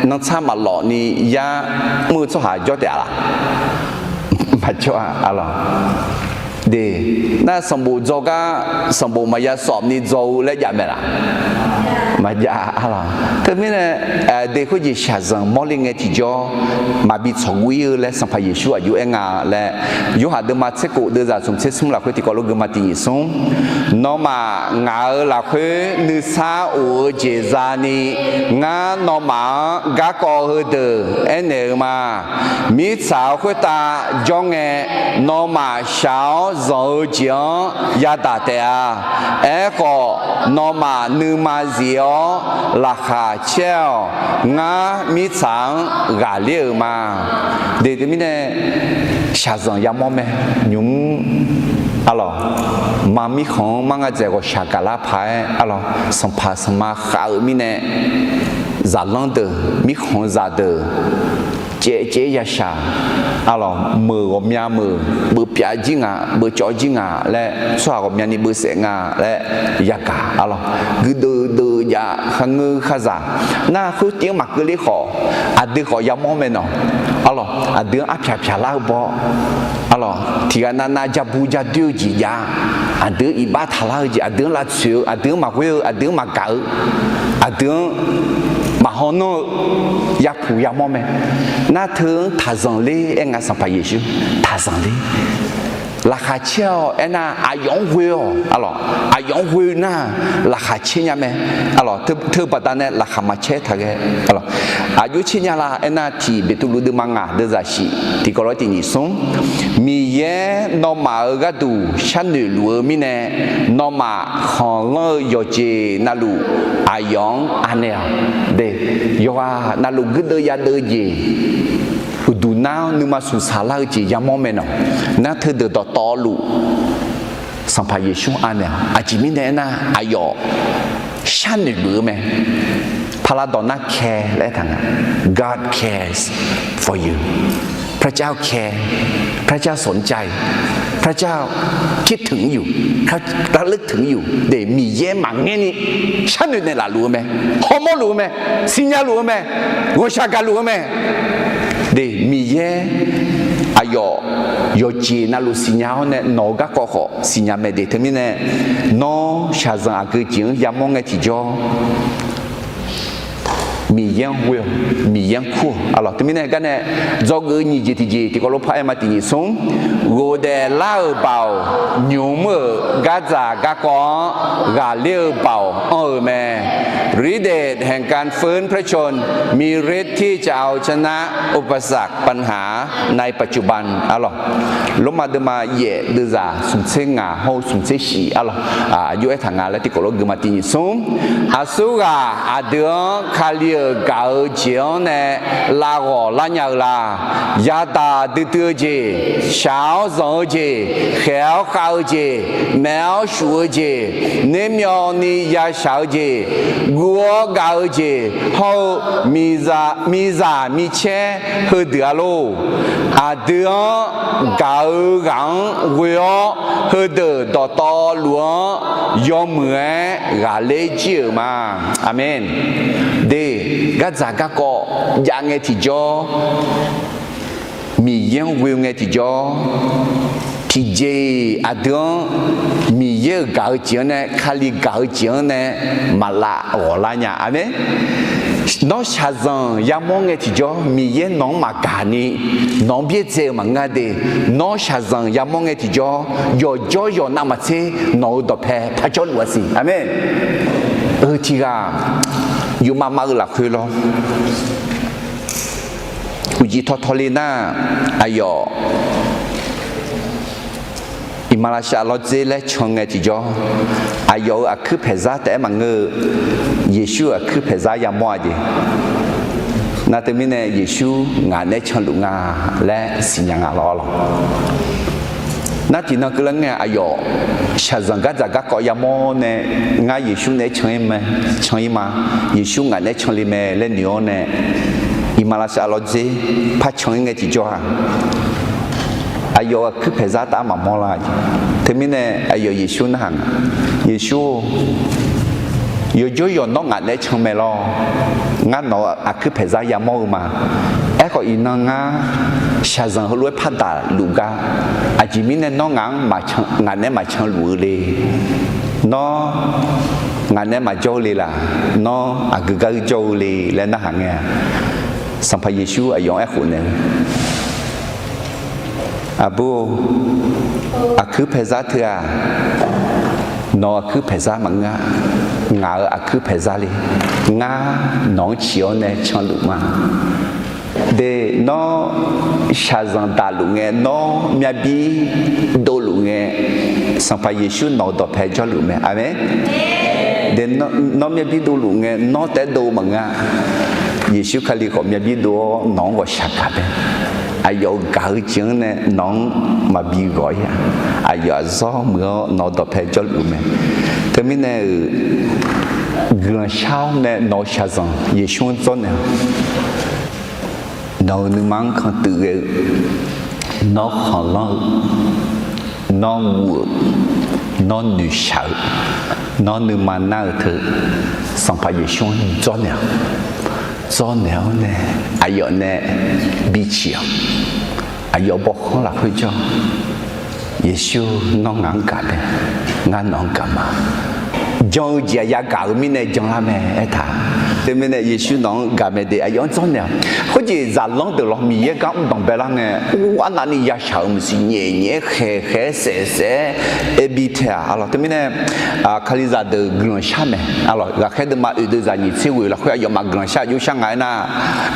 nanrtsar maqlawf ni yar mr-eu tsawrhaq jawr taef-a laf? Maqjawr-a arlawq. De, nar sanqbof dzaw gar sanqbof maqya sawf ni dzaw-eu laer jav mae laf? Maqjav arlawq. Teumirnae, de khoerjeq shaqzanq mawrle ngae tiqjawr maqbi tsawqguv-ir-eu laer Sanqpaq Yeqsur aqjox aer nga laer, Yorhaq deuvma tser kof deuvzaq smq tser smr lafkhoer tiqkawv lof geuma tiq nyiq smr. Nawmaf ngaq-euq lafkhoer nuisar of-eu jeq zani, ngar nawmaf-anr garkawv heudeuq aernaeq-eu ma. Mirtsaq-eu khoertav jawr ngae, nawmaf shaq-awr zanq-eu jeq-anr yadaq taef-a. Aerkhawf, nawmaf nuima zif-awr laqkhaq caer-awq. Ngar mirtsaq-anr ghaqler-euq ma. De, teumirnae shaqzanq yamawr mae. Nymq mr arlawq, ma mirkhanq-anr mar nga dzaeq ghawqshaq gaqlar paq-aer arlawq, sanqpaq sanqma khav-eu mirnae, zaqlanr deuq, mirkhanq zaqdeuq, caev caev-aer yashaq arlawq, meuq ghawqmya meuq, beuvpyav jir nga, beuvcawv jir nga laer, tsawrhaq ghawqmyani beuvsaef nga laer yagaq arlawq, guirdeuv deuv jav, kharngeur kharzaq, nar khoertiv-anr maqkeuv ler khawf, aqdui khawf yamawr mae nawq arlawq. Aqdui-anr arpyaq pyaq lar-eu baw arlawq, tiqghaq navnav ja bu ja doer-eu jeq jav-a. Aqdui-anr iqbax taqlar-eu jeq, aqdui-anr lavtsoeq-eu, aqdui-anr maqghoer-eu, aqdui-anr maqgaq-eu, aqdui-anr maqhaw nanr-eu, yapuq yamawr mae. Nar teu-anr taqzanq ler aer nga Sanqpaq Yeqsur, taqzanq ler. Laqkhaq caer-awq aernar, aqyawf-anr ghoe-awq arlawq. Aqyawf-anr ghoe nar, laqkhaq caer nya mae arlawq. Teu baqdanae laqkhaq maqcaer taq ghae arlawq. Aqjox caer nya la aernar, tiq Beqtuvluv deuvma ngaq deuvzaq shif tiqkawv lof-aer tiq nyiq smr. Miqyaer nawmaf-euq gharduq sharnoeq luf-eu mirnae, nawmaf khanqlanr-eu yawqjeq navluf aqyawf-anr anaeq-awq. De, yawqghaq navluf guirdeuv yadeuv jeq, uqduq nar-awr nuima suqsaq lar-eu jeq yamawr mae nawq. Nar teudeuq dawqtawvluf Sanqpaq Yeqsur anaeq-awq. Aqjeq mirnae aernar, aqyawf sharnoeq luf-eu mae. พระดอนน่าแคร์ laer aertaq nga. God cares for you. พระเจ้าแคร์ พระเจ้าสนใจ พระเจ้าคิดถึงอยู่ ระลึกถึงอยู่ De, Miqyaer maqngaer ni sharnoeq naeqlaf luf-eu mae. Hawmawr luf-eu mae. Siqnya luf-eu mae. Ghawqshaq gaq luf-eu mae. De, Miqyaer aqyawf yawqjeq navluf siqnya-awr nae nawq-eu garkawv khawf siqnya mae de. Teumirnae nawr shaqzanq aqgeu jeq-anr yamawr ngae tiqjawr, Miqyaer-anr ghoe-awq, Miqyaer-anr kur-awq. Arlawq, teumirnae garnae dzawgeuf-eu nyiq jeq tiqjeq tiqkawv lof par aer ma tiq nyiq smr, ghofdaef lar-euq baoq, nymq-mr-euq gardzaq garkawv-anr ghaqler-eu baoq anr-eu mae. ฤทธิ์เดชแห่งการฟื้นพระชนม์ มีฤทธิ์ที่จะเอาชนะอุปสรรคปัญหาในปัจจุบัน arlawq. Lormav deuvma yaef deuvzaq smq tser ngaq hawr-eu smq tser shif, arlawq, aqjox aertaq nga laer tiqkawv lof gui ma tiq nyiq smr. Aqsurghaq aqdui-anr Kali-euq gaq-eu jeq-anr nae lav ghawq lar nya-eu la? Yadaq duidui-eu jeq, shaq-awr zanq-eu jeq, khaeq-awr khav-eu jeq, maef-awr shuf-eu jeq, nermyawvni yashaq-eu jeq, guv-awr gav-eu jeq hawr-eu miqzaq micaer heudeuq-a lor. Aqdui-anr gaq-eu ghaq-anr ghoe-awr, heudeuq dawqtawvluf-anr yawmuiq-aer ghaqler jir-euq ma. Aqmeq. De, gardzaq garkawv jav ngae tiqjawr, Miqyaer-anr ghoe ngae tiqjawr, tiqjeq-iq aqdui-anr Miqyaer-euq gaq-eu jeq-anr nae, Kali gaq-eu jeq-anr nae maqlav ghawq lar nya. Aqmeq. Nawr shaqzanq yamawr ngae tiqjawr, Miqyaer nawq-anr maqgaq ni, nawq-anr byaerdzae-eu maqngeur-a de. Nawr shaqzanq yamawr ngae tiqjawr, yawqjawr yawq navmaqtser nawq-euq dawqpae par jawrluf-a siq. Aqmeq. Eu, tiqghaq yufmav mav-eu lafkhoer lawr, uqcif tawtawle nar, aqyawf iqmalavshav lawrdzer laer can ngae tiqjawr, aqyawf-euq aqkuir paeqzar taef-aer maqngeur-eu, Yeqsur-euq aqkuir paeqzar yamawr-a jeq. Nar teumirnae Yeqsur ngaq naeq-aer canluf nga laer siqnya nga lawr, arlawq. Nar tiqnan keuvlar ngae aqyawf shaqzanq gardzaq garkawv yamawr nae, ngar Yeqsur naeq-aer can-ir ma, Yeqsur ngaq naeq-aer canle mae laer noeq-awr nae, iqmalavshav lawrdzer par can-ir ngae tiqjawr-aq, aqyawf-euq aqkuir paeqzar taf-aer maqmawr lar. Teumirnae aqyawf Yeqsur narhaq nga, Yeqsur-or, yawqjawr yawq nawr ngaq naeq-aer can mae lawr. Ngar nawq-euq aqkuir paeqzar yamawr-eu ma. Aerkhawf iqnan ngar shaqzanq heulof-aer par daqluf gar, aqjeq mirnae nawr ngaq-anr ngaq naeq-aer maqcan luf-eu le? Nawr ngaq naeq-aer maqjawr-eu le laq? Nawr aqgeu gar jawr-eu le laer narhaq ngae-a, Sanqpaq Yeqsur aqyawf-anr aerkhof naeq-eu, Aqbur-or, aqkuir paeqzar teu-aq, nawq-euq aqkuir paeqzar maqngeur-a. Ngaq-euq aqkuir paeqzar le. Ngar nawq-anr ciq-awr nae canluf ma. De, nawr shaqzanq daqluf ngae, nawr myavbir dovluf ngae, Sanqpaq Yeqsur nawq-euq dawqpae jawrluf mae. Aqmeq. De, nawr myavbir dovluf ngae, nawr taef-aer dov maqngeur-a. Yeqsur Kali khawf myavbir dov-awr nawq-anr ghawqshaq gaq mae. Aqyawf-euq gaq-eu jeq-anr nae nawq-anr maqbi ghawq-ir-a. Aqyawf aqzawr muiq-awr nawq-euq dawqpae jawrluf mae. Teumirnae-euq guiqlanq shar-awr nae nawq-euq shaqzanq Yeqsur-anr dzawrnaeq-awq. Nawq-euq nuima-anr kantuiv ghae-eu, nawr khanqlanr-eu, nawr guv-euq, nawr noeqshaq-eu, nawr nuima nar-eu teu, Sanqpaq Yeqsur-anr dzawrnaeq-awq. Dzawrnaeq-awr nae aqyawf nae biciq-awq. Aqyawf bawkhanr lafkhoer jawr, Yeqsur, nawr ngaq-anr gaq mae, ngar nawq-anr gaq ma. Jan-eu jeq-aq yagaq-eu mirnae janlar mae aertaq. Teumirnae Yeqsur nawq-anr gaq mae de, aqyawf-anr dzawrnaeq-awq. Khoerjeq zaqlanr deuq lawr Miqyaer gar mr danqbae lar ngae, arnavni yashaq-euq maqsiq nyaef nyaef-aer khaeq khaeq-aer saef saef-aer aer bi tae-aq, arlawq. Teumirnae Kalizaq deuq guiqlanq shar mae, arlawq. Ghaqkhaer deuvma oeq deuvzaq nyiq tser ghoeq lafkhoer aqyawfmaf guiqlanq shar aqjox shar ngaq-aer nar,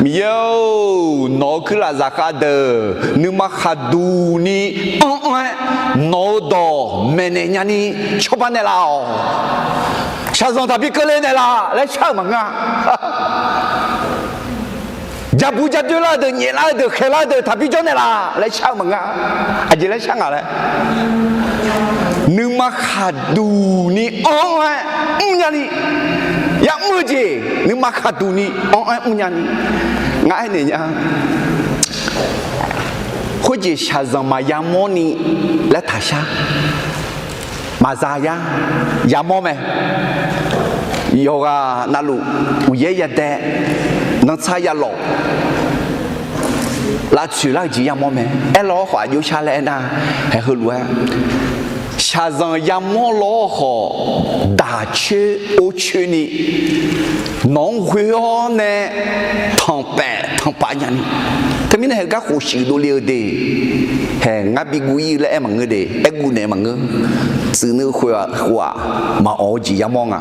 Miqyaer-or, nawq-euq kuirlaf zaqkhav deuq nuima khaqduq ni anr-anr-aer nawq-euq dawq maeqnaeq nyani cawba naeqlaf-awq. Shaqzanq taqbi keuvle naeqlaf laer shar-euq maqngeur-a. Jabu jadoer lar-eu deuq, nyaeflar-eu deuq, khaeqlar-eu deuq taqbi jawr naeqlaf laer shar-eu maqngeur-a. Aqjeq laer shar ngaq laer, nuima khaqduq ni anr-anr-aer mrnya ni, ya'mr-eu jeq nuima khaqduq ni anr-anr-aer mrnya ni, ngar aernaeq nya. Khoerjeq shaqzanq maqya mawrni laer taqshar. Maqza yar yamawr mae. Yawqghaq navluf uqyaer yadae, nantsar yalawf, lavtsoeq lar-eu jeq yamawr mae. Aerlawr khawf aqjox shar laer aernar, haeq heulof-aer shaqzanq yamawr lawr khawf, daq coer or coer ni nawq-anr ghoe-awr nae tanqpaef tanqpav nyani. Teumirnae heugar khof shuif dovle-eu de. Hae, ngar bi guv ir-eu laer aer maqngeur de, aer guv naeq maqngeur. Tsuif nuiv khof-aq, khof-aq, maqawq-eu jeq yamawr nga.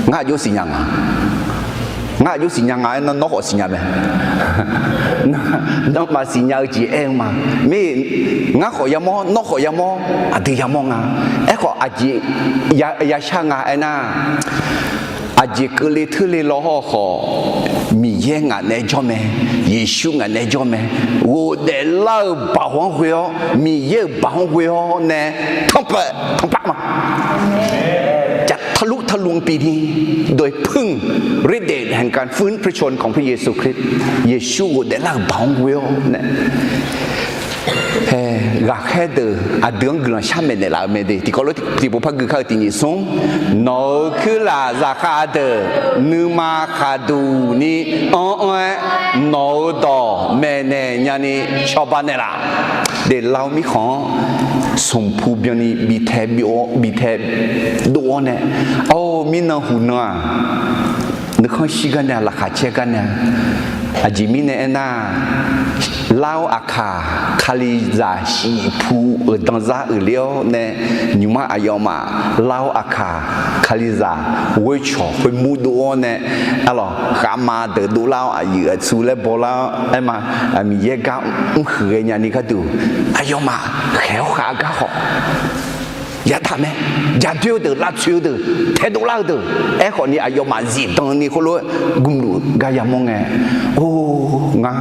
Ngar aqjox siqnya nga. Ngar aqjox siqnya nga aernar, nawr khawf siqnya mae. Nawmaf siqnya-eu jeq aer-eu ma. Mir, ngar khawf yamawr, nawr khawf yamawr, aqdui yamawr nga. Aerkhawf aqjeq ya, yashar nga aernar, aqjeq keuvle teurle law hawr khawf, Miqyaer ngaq naeq-aer jawr mae, Yeqsur ngaq naeq-aer jawr mae. Ghofdaef lar-eu baoq-anr ghoe-awr, Miqyaer-euq baoq-anr ghoe-awr nae tanqpaef tanqpav ma. จะทะลุทะลวงไปใน โดยพึ่งฤทธิ์เดชแห่งการฟื้นพระชนม์ของพระเยซูคริสต์ Yeqsur ghofdaef lar-eu baoq-anr ghoe-awr nae, hae, ghaqkhaer deuq aqdui-anr guiqlanq sharmaeq naeqlaf-eu mae de. Tiqkawv lof tiqpov par gui kar-eu tiq nyiq smr, nawq-euq kuirlaf zaqkhav deuq nuima khaqduq ni anr anr-aer, nawq-euq dawq maeqnaeq nyani cawba naeqlaf. Deqlav-eu mirkhanq-anr smqpu byanni bi tae dov-awr nae, or, mirnan huqnan-aq, nuikhanr shir gar nae-a, laqkhaq caer gar nae-a. Aqjeq mirnae aernar, lar-awr aqkaq kalizaq shif pu-euq danzar uiqler-awr nae, nymq-mr aqyawfmaf lar-awr aqkaq kalizaq ghoercawq khoermur dov-awr nae, arlawq, khavma deuq dovlar-awr aqyuif aqtsu laer bawlar-awr aerma, Miqyaer gar mrhuiq ghae nyani gharduq, aqyawfmaf khaeq-awr khav gar khawf, yadaq mae. Jaqdoer-eu deuq, lavtsoeq-eu deuq, taedov lar-eu deuq, aerkhawf ni aqyawfmaf zifdan ni khoerlof-aer gmluf gar yamawr ngae, or, ngar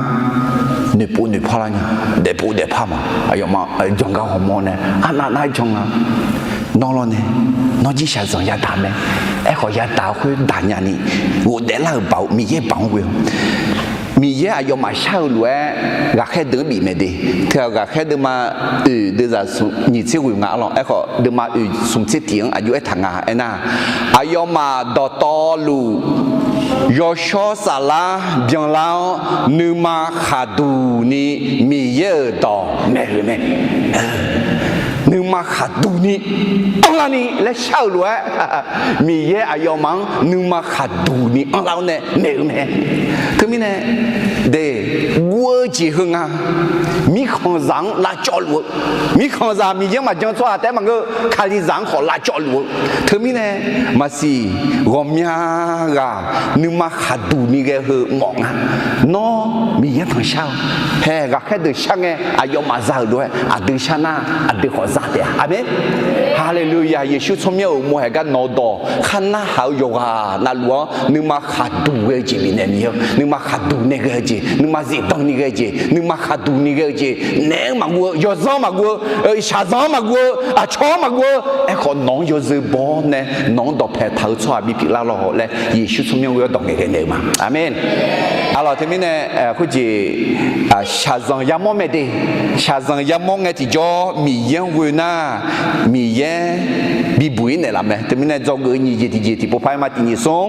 noeqpov noeqpar lar nya, daefpov daefpar ma. Aqyawfmaf jan gar ghawrmawr nae arnav nar jan nga. Nawr lawr nae, nawr jir shaqzanq yadaq mae. Aerkhawf yadaq-eu khoer daq nyani, ghofdaef lar-euq baoq, Miqyaer baoq-anr ghoe-awr, Miqyaer aqyawfmaf shar-eu lof-aer ghaqkhaer deuq-anr bif mae de. Teu-aq, ghaqkhaer deuvma oeq deuvzaq smq nyiq tser ghoeq nga arlawq. Aerkhawf deuvma oeq smq tser tiq-anr aqjox aertaq nga aernar, aqyawfmaf dawqtawvluf yawshawr saflar byanlar-awr, nuima khaqduq ni Miqyaer-euq dawq maeq-euq mae. Nuima khaqduq ni anrlar ni laer shar-euq lof-aer, Miqyaer aqyawfmaf-anr nuima khaqduq ni anrlar-awr nae maeq-euq mae. Teumirnae, de, guv-eu jeq heu nga. Mirkhanqzaq-anr lavcawv luf-eu, mirkhanqzaq Miqyaer-anr maqjan tsawrhaq taef-aer maqngeur, kalizaq-anr khawf lavcawv luf-eu. Teumirnae, maqsiq, ghawqmya ghaq nuima khaqduq ni ghae heu mawf nga. Nawr Miqyaer tanqshar-eu, hae, ghaqkhaer deuq shar ngae aqyawfmaf za-euq lof-aer aqdui shar nar, aqdui khawf za taef-a. Aqmeq. Haleluya! Yeqsur tsawrmyanr-euq uqmov haeq gar nawq-eu dawq khar narhaq-eu yawqghaq navluf-anr nuima khaqduq ghae-eu jeq bifnaeq ni-eu, nuima khaqduq nae ghae-eu jeq, nuima zifdan ni ghae-eu jeq, nuima khaqduq ni ghae-eu jeq, naeq-anr maqguv-eu, yawzanr maqguv-eu, shaqzanq-anr maqguv-eu, aqcawq-anr maqguv-eu, aerkhawf nawq-anr yawzeu baw-awr nae nawq-anr dawqpae taq-eu tsawrhaq bipyeuf lar lawq laer Yeqsur tsawrmyanr ghoe-awr dawq ngaeqghae naeq-eu ma. Aqmeq. Arlawq, teumirnae, khoerjeq, shaqzanq yamawr mae de. Shaqzanq yamawr ngae tiqjawr Miqyaer-anr ghoe nar, Miqyaer bibuq-ir naeqlaf mae. Teumirnae dzawgeuf-eu nyiq jeq tiqjeq tiqpov par-aer ma tiq nyiq smr,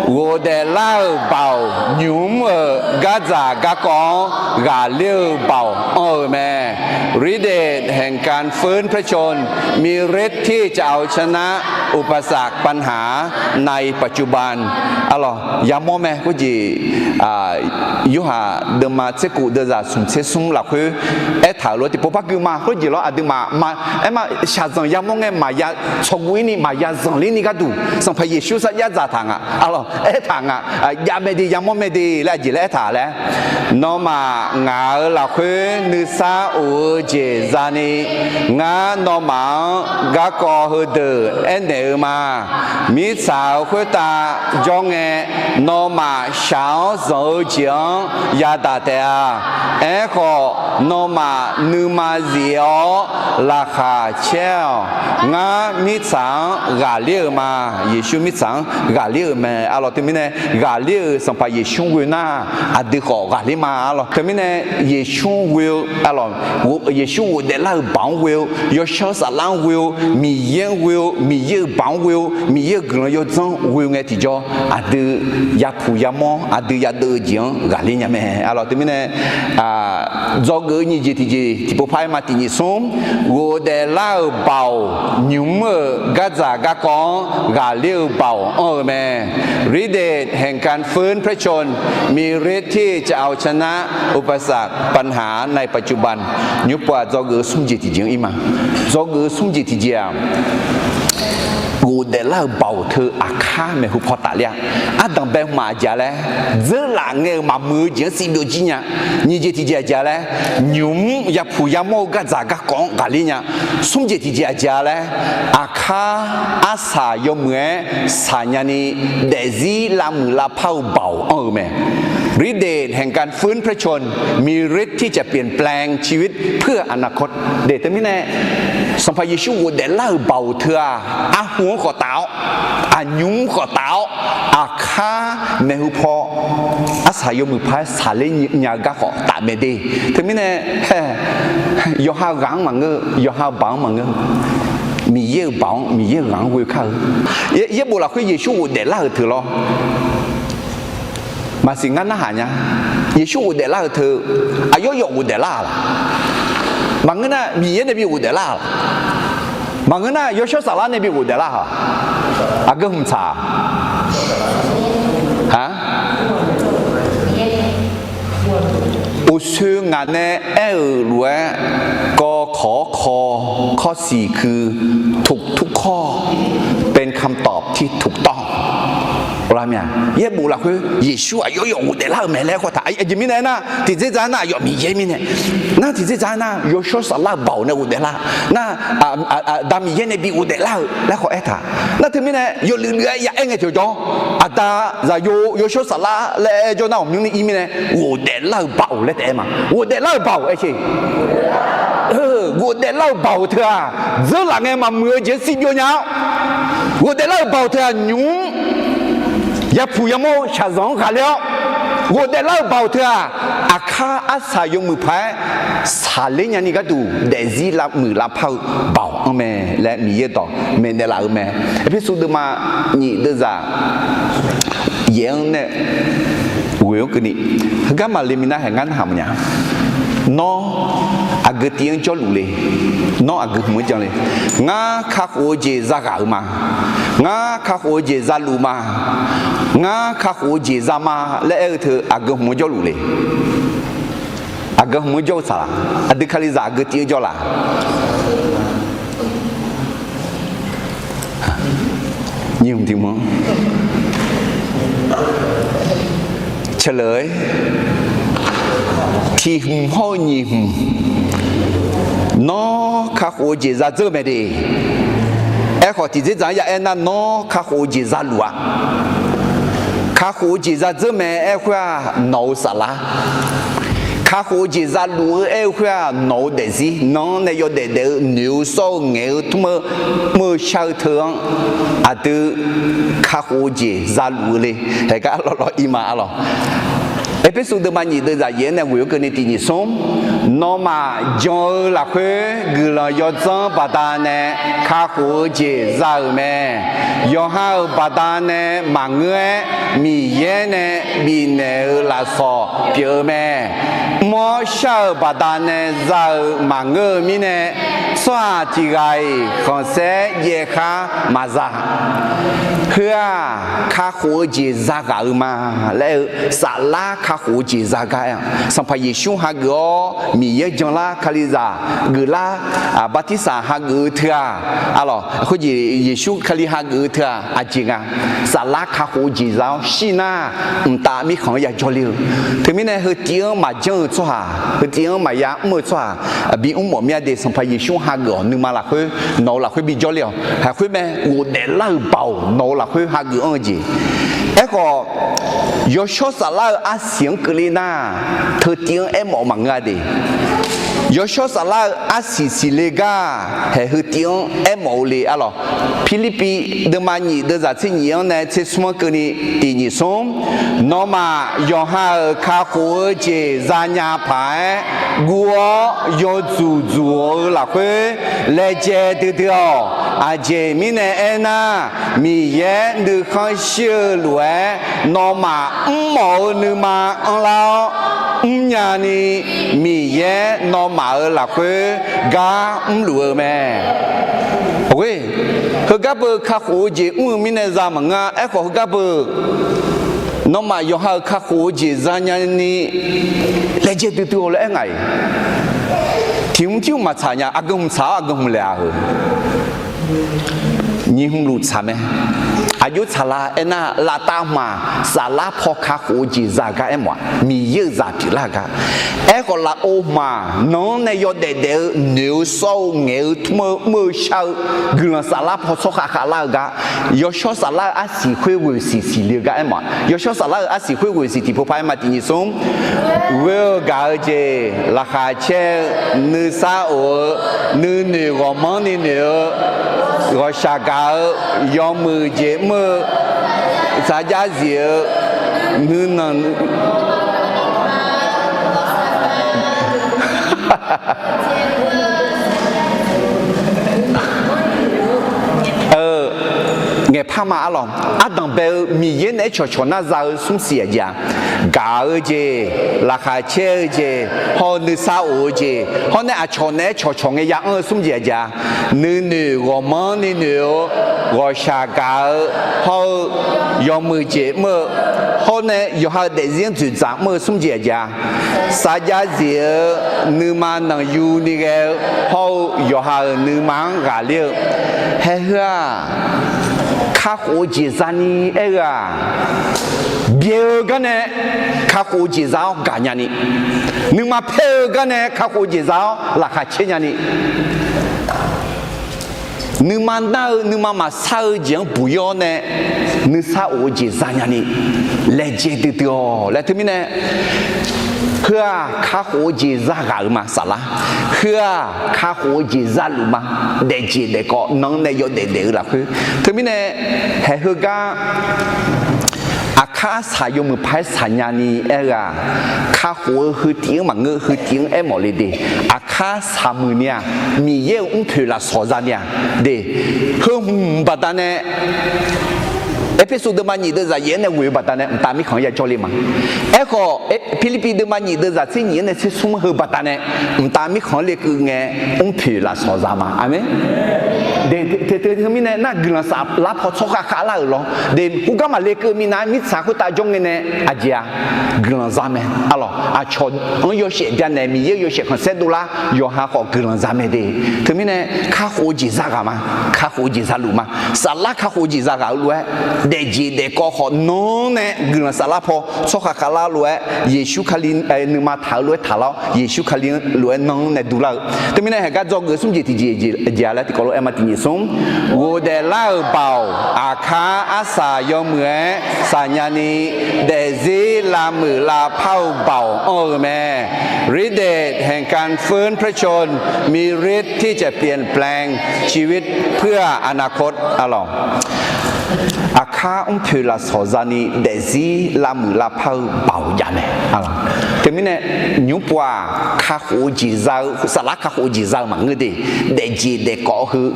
ghofdaef lar-euq baoq nymq-mr-euq gardzaq garkawv-anr ghaqler-eu baoq anr-eu mae. ฤทธิ์เดชแห่งการฟื้นพระชนม์ มีฤทธิ์ที่จะเอาชนะอุปสรรคปัญหาในปัจจุบัน Arlawq, yamawr mae. Khoerjeq, Yorhaq deuvma tserkhof deuvzaq smq tser smr lafkhoer aertaq-euq lof-aer tiqpov par gui ma. Khoerjeq lawr aqduimaf ma, aerma, shaqzanq yamawr ngae maqya tsawqguv-ir ni maqya zanqler ni gharduq Sanqpaq Yeqsur sarjax dzaq taq nga. Arlawq, aertaq nga. Jav mae de, yamawr mae de laer aqjeq laer aertaq laer, nawmaf ngaq-euq lafkhoer nuisar of-eu jeq zani, ngar nawmaf-anr garkawv heudeuq aernaeq-eu ma. Mirtsaq-euq khoertav jawr ngae, nawmaf shaq-awr zanq-eu jeq-anr yadaq taef-a. Aerkhawf, nawmaf nuima zif-awr laqkhaq caer-awq. Ngar mirtsaq-anr ghaqler-euq ma. Yeqsur mirtsaq-anr ghaqler-euq mae. Arlawq, teumirnae, ghaqler-euq Sanqpaq Yeqsur-anr ghoe nar, aqdui khawf ghaqler ma. Arlawq, teumirnae, Yeqsur-anr ghoe-eu, arlawq, Yeqsur ghofdaef lar-euq baoq-anr ghoe-eu, yawshawr saflar-anr ghoe-eu, Miqyaer-anr ghoe-eu, Miqyaer-euq baoq-anr ghoe-eu, Miqyaer-euq guiqlanq yawdzanr ghoe-eu ngae tiqjawr, aqdui yapuq yamawr, aqdui yadeuv-eu jeq-anr ghaqler nya mae. Arlawq, teumirnae, dzawgeuf-eu nyiq jeq tiqjeq tiqpov par-aer ma tiq nyiq smr, ghofdaef lar-euq baoq nymq-mr-euq gardzaq garkawv-anr ghaqler-eu baoq anr-eu mae. ฤทธิ์เดชแห่งการฟื้นพระชนม์ มีฤทธิ์ที่จะเอาชนะอุปสรรคปัญหาในปัจจุบัน nymr pov-aq dzawgeuf-eu smr jeq tiqjeq-anr ir ma. Dzawgeuf-eu smr jeq tiqjeq-aq, ghofdaef lar-eu baoq teu aqkar maeqhu paw tafler-a. Ardanq bae hmq aqjeq-a laer, dzeurlaf ngae-euq maqmuiq-eu jeq-anr sivbyov jir nya. Nyiq jeq tiqjeq aqjeq-a laer, nymq-mr yapuq yamawr-eu gardzaq garkawv-anr ghaqler nya. Smr jeq tiqjeq aqjeq-a laer, aqkar arsaq yawmuiq-aer saqnya ni daefzir lavmuiq lavpar-eu baoq anr-eu mae. ฤทธิ์เดชแห่งการฟื้นพระชนม์ มีฤทธิ์ที่จะเปลี่ยนแปลงชีวิตเพื่ออนาคต Deq teumirnae, Sanqpaq Yeqsur ghofdaef lar-euq baoq teu-aq, arhu-anr khawf taf-awr, aqnymr khawf taf-awr, aqkar maeqhu paw arsaq yawmuiq paq-aer saqler nya-eu gar khawf taf mae de. Teumirnae, yawqha-eu ghaq-anr maqngeur, yawqha-eu baoq-anr maqngeur, Miqyaer-euq baoq-anr, Miqyaer-euq ghaq-anr ghoe kar-eu. Yaerbof lafkhoer Yeqsur ghofdaef lar-euq teu lawr. Maqsiq ngar narhaq nya. Yeqsur ghofdaef lar-euq teu, aqyawf yawf ghofdaef lar-a laq? Maqngeur nar Miqyaer nae bi ghofdaef lar-a laq? Maqngeur nar yawshawr saflar nae bi ghofdaef lar-a? Aqgeu hmq tsaq-a? Uqshoe ngaq nae aer-euq lof-aer, kawv kawq-awr kaw, ข้อสี่ คือ ทุกๆ ข้อ เป็นคำตอบที่ถูกต้อง Yaerbof lafkhoer Yeqsur aqyawf yawf ghofdaef lar-euq mae laer khawf taq. Aqjeq mirnae aernar, tiqdzerdzaq-aer nar aqyawf Miqyaer mirnae, nar tiqdzerdzaq-aer nar yawshawr saflar-euq baoq nae ghofdaef lar, nar Aqda Miqyaer nae bi ghofdaef lar-euq laer khawf aertaq. Nar teumirnae yawluiv luiv-aer ya aer ngae tiqjawr, Aqda, Zaqyo, yawshawr saflar laer aer jawr nar ghawqmyanr ni ir mirnae, ghofdaef lar-euq baoq laer taef-aer ma. Ghofdaef lar-euq baoq aer sher. Ghofdaef lar-euq baoq teu-aq, dzeurlaf ngae maqmuiq-eu jeq-anr sivbyov nya-awr, ghofdaef lar-euq baoq teu-aq, nymq-mr yapuq yamawr-eu shaqzanq-anr ghaqler-awr, ghofdaef lar-euq baoq teu-aq, aqkar arsaq yawmuiq paq-aer saqler nyani gharduq daefzir lavmuiq lavpar-eu baoq anr mae laer Miqyaer dawq maeqnaeq laf-euq mae. Erpersu deuvma nyif deuvzaq yaef-anr nae ghoe-anr keuvni, heugar maqle minav haeq ngar narhaq mawfnya. Nawr aqgeu tiv-anr jawrluf le. Nawr aqgeu hmq-anr jan le. Ngar kakhof-eu jeq zaghaq-eu ma. Ngar kakhof-eu jeq zaluf ma. Ngar kakhof-eu jeq za ma laer aer-eu teu aqgeu hmq-anr jawrluf le. Aqgeu hmq-anr jawr-eu tsaq laq? Aqdui Kalizaq aqgeu tiv-anr jawr laq? Nyiq hmq tiq hmq-anr ceuqleuq-aer, tiq hmq hawr-eu nyiq hmq, nawr kakhof-eu jeq zadzeur mae de. Aerkhawf tiqdzerdzaq-anr ya aer nar nawr kakhof-eu jeq zaluf-a. Kakhof-eu jeq zadzeur mae aer-eu khoer-aq nawq-eu saflar. Kakhof-eu jeq zaluf-eu aer-eu khoer-aq nawq-eu daefzir. Nan-anr nae yawdaef daef-eu noeq-eu sawr-eu ngaeq-eu tmr-eu mr-eu shar-eu teu-anr aqdui kakhof-eu jeq zaluf-eu le. Haeqgar lawvlawv ir ma arlawq. Erpersu deuvma nyif deuvzaq yaef-anr nae ghoe-anr keuvni tiq nyiq smr, nawmaf jan-eu lafkhoer guiqlanq yawdzanr baqdanae kakhof-eu jeq za-euq mae. Yawqha-euq baqdanae maqngeur-aer Miqyaer nae bifnaeq-eu lafsawq pyeuf-eu mae. Mr-awr shar-euq baqdanae za-eu maqngeur-eu mirnae, tsawrhaq tiq ghaq-iq khanqsaer jaev khar maqza. Heu-aq kakhof-eu jeq zaghaq-eu ma laer-eu saflar kakhof-eu jeq za gar aer-a. Sanqpaq Yeqsur hageuf-awr Miqyaer janlar Kalizaq geuflar bartirsaq hageuf-eu teu-aq, arlawq, khoerjeq Yeqsur Kali hageuf-eu teu-aq aqjeq nga. Saflar kakhof-eu jeq za-awr shir nar, mqtav mirkhanq-anr yajawr ler-eu. Teumirnae heu tiv-anr maqjanr-eu tsawrhaq, heu tiv-anr maqya mr-eu tsawrhaq bi mrmawf mir-a de. Sanqpaq Yeqsur hageuf-awq nuima lafkhoer nawq-eu lafkhoer bijawr ler-awq. Haiq khoer mae, ghofdaef lar-euq baoq nawq-eu lafkhoer hageuf anr-eu jeq. Aerkhawf, yawshawr saflar-eu arsiq-anr keuvle nar, teu tiv-anr aermawf-eu maqngeur-a de. Yawshawr saflar-eu arsiq siqle gar, haeq heu tiv-anr aermawf-eu le arlawq. Pirlirpiv deuvma nyif deuvzaq tser nyif-anr nae tser smr-anr keuvni tiq nyiq smr, nawmaf yawqha-euq kakhof-eu jeq zanya paq-aer guv-awr yawdzuq dzuq-eu lafkhoer laejae duidui-awq. Aqjeq mirnae aernar, Miqyaer nuikhanr shir-eu lof-aer nawmaf mrmawf-eu nuima anrlar-awr mrnya ni, Miqyaer nawmaf-euq lafkhoer gar mrluf-eu mae. Oe, Heugar beu kakhof-eu jeq mr-eu mirnae za maqngeur-a. Aerkhawf heugar beu, nawmaf yawqha-euq kakhof-eu jeq zanya ni laejae duidui-awq laer aer ngaq-iq. Tiq hmq tir-eu maqtsaq nya, aqgeu hmq tsaq-awr aqgeu hmq laeq-a heu. Nyiq hmq luf tsaq mae. Aqjox tsaqlar aernar, laftav hmq-aq, saflar paw kakhof-eu jeq za gar aermawf-aq, Miqyaer-euq zaq pyeuflar-eu gar. Aerkhawf lafov hmq-aq, nanq-anr nae yawdaef daef-eu, noeq-eu, sawr-eu, ngaeq-eu, tmr-eu, mr-eu, shar-eu, guiqlanq saflar paw tsawrkhav khavlar-eu gar, yawshawr saflar-eu arsiq khoer ghoeq siq siqle-eu gar aermawf-aq, yawshawr saflar-eu arsiq khoer ghoeq siq tiqpov paq aer ma tiq nyiq smr. Ghoer-eu gaq-eu jeq, laqkhaq caer-eu, nuisar of-eu, nuinoeq ghawqmanrni noeq-eu, ghawqshaq gaq-eu, yawmuiq jeq mr-eu, sarjax zif-eu, nuinanq ngaeqpar ma arlawq. Ardanq bae-eu Miqyaer naeq-aer cawqcawq nar za-eu smr siq aqjeq-a. Gaq-eu jeq, laqkhaq caer-eu jeq, hawr-eu nuisar of-eu jeq, hawr nae aqcawq naeq-aer cawqcawq ngae ya anr-eu smr jeq aqjeq-a. Nuinoeq ghawqmanrni noeq-eu, ghawqshaq gaq-eu, hawr-eu yawmuiq jeq mr-eu, hawr nae yawqha-euq daefzir-anr dzoeqdzaq mr-eu smr jeq aqjeq-a. Sarjax zif-eu, nuima nanqyuni ghae-eu, hawr-eu yawqha-euq nuima-anr ghaqler-eu. Haeheu-aq, kakhof-eu jeq zani aer-eu-aq, byaeq-eu gar nae kakhof-eu jeq za-awr gaqnya ni, nuima paer-eu gar nae kakhof-eu jeq za-awr laqkhaq caer nya ni, nuima nar-eu nuima maqsar-eu jeq-anr buq yawr nae nuisar of-eu jeq zanya ni laejae duidui-awq laer teumirnae, heu-aq kakhof-eu jeq zaghaq-euq ma saflar. Heu-aq kakhof-eu jeq zaluf ma. Daefjeq daefkawv nanq-anr nae yawdaef daef-eu lafkhoer teumirnae, haeheu gar aqkar arsaq yawmuiq paq-aer saqnya ni aer-eu-aq, kakhof-eu heu tiv-anr maqngeur, heu tiv-anr aermawf le de. Aqkar saqmuiq ni-aq, Miqyaer-euq mrpoeq lafsawq zani-aq de. Heu hmq baqdanae, Erpersu deuvma nyiq deuvzaq yaef-aer nae ghoe-eu baqdanae mqtav mirkhanq-anr yajawr le ma. Aerkhawf, Pirlirpiv deuvma nyiq deuvzaq tser nyiq-anr nae tser smr heu baqdanae mqtav mirkhanq-anr lekeuv ngae, mrpoeq lafsawq za ma. Aqmeq. Teumirnae nar guiqlanq saflar paw tsawrkhav khavlar-euq lawr de. Khoergar maqle keuv minav-aer mirtsaq khoertav jawr ngae nae aqjeq-a guiqlanq za mae. Arlawq, aqcawq-anr yawshaef byanaeq, Miqyaer-euq yawshaef khanqsaer dovlar yawqha khawf guiqlanq za mae de. Teumirnae kakhof-eu jeq zaghaq ma. Kakhof-eu jeq zaluf ma. Saflar kakhof-eu jeq zaghaq-eu lof-aer, daefjeq daefkawv khawf nanr nae guiqlanq saflar paw tsawrkhav khavlar lof-aer, Yeqsur Kali nuima taq-eu lof-aer taqlar-awr, Yeqsur Kali lof-aer nanr nae duvlar-eu. Teumirnae haegar dzawgeuf smr jeq tiqjeq jeq-a laer tiqkawv lof-aer ma tiqnyiq smr. Ghofdaef lar-euq baoq aqkar arsaq yawmuiq-aer saqnya ni, daefzir lavmuiq lavpar-eu baoq anr-eu mae. ฤทธิ์เดชแห่งการฟื้นพระชนม์ มีฤทธิ์ที่จะเปลี่ยนแปลงชีวิตเพื่ออนาคต arlawq. Aqkar mrpoeq lafsawq zani daefzir lavmuiq lavpar-eu baoq jav mae. Teumirnae nymr pov-aq, kakhof-eu jeq za-eu, saflar kakhof-eu jeq za-eu maqngeur de. Daefjeq daefkawv heu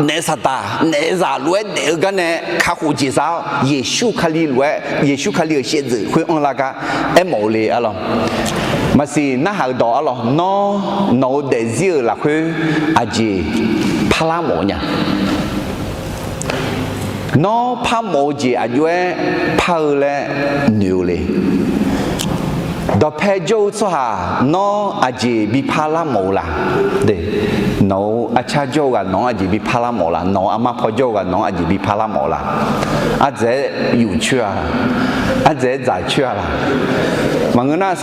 naef saqdaq naef zaq lof-aer daef-eu gar nae kakhof jeq za-awr, Yeqsur Kali lof-aer, Yeqsur Kali-euq shaevdzeuf khoer anrlar gar aermawf-eu le arlawq. Maqsiq narhaq-euq dawq arlawq, nawr nawq-eu daefzir-euq lafkhoer aqjeq parlar mawf-eu nya. Nawr parmawf-eu jeq aqjox-aer par-eu laer noeq-eu le. Dawqpae jawr-eu tsawrhaq nawr aqjeq bi parlar mawf-eu la? Nawq-euq arcar jawr-eu ghaq nawq-anr aqjeq bi parlar mawf-eu la? Nawq-euq armar paw jawr-eu ghaq nawq-anr aqjeq bi parlar mawf-eu la? Ardzaeq-aer yuf coer-a, ardzaeq-aer dzaq coer-a la? Maqngeur nar,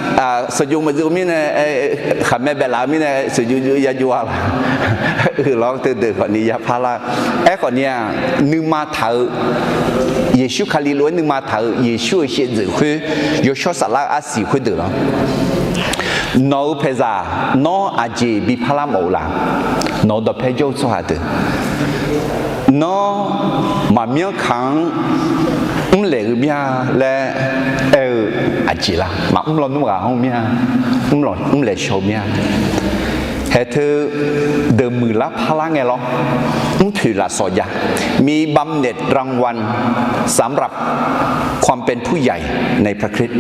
sheuqjoq maqdzeq-eu mirnae, khaqmae baeflaf-eu mirnae sheuqjoq yajov-a la? Uiqlar teudeuq khawfni yapar lar. Aerkhawfni-aq, nuima taq-eu, Yeqsur Kali lof-aer nuima taq-euq Yeqsur-euq shaevdzeuf khoer, yawshawr saflar-eu arsiq khoerdeuq lar. Nawq-euq paeqzaq nawr aqjeq bi parlar mawf-eu la? Nawq-euq dawqpae jawr-eu tsawrhaq deuq, nawr maqmyanr kaq-anr mrlaeq-eu mir-a laer aer-eu aqjeq la? Maqmr lawnmr ghaq-anr mir-a, mrlaeq shaw-eu mir-a? Aerteu deuq muiqlar parlar ngae lawr, mrpoeq lafsawq jav, มีบำเหน็จรางวัลสำหรับความเป็นผู้ใหญ่ในพระคริสต์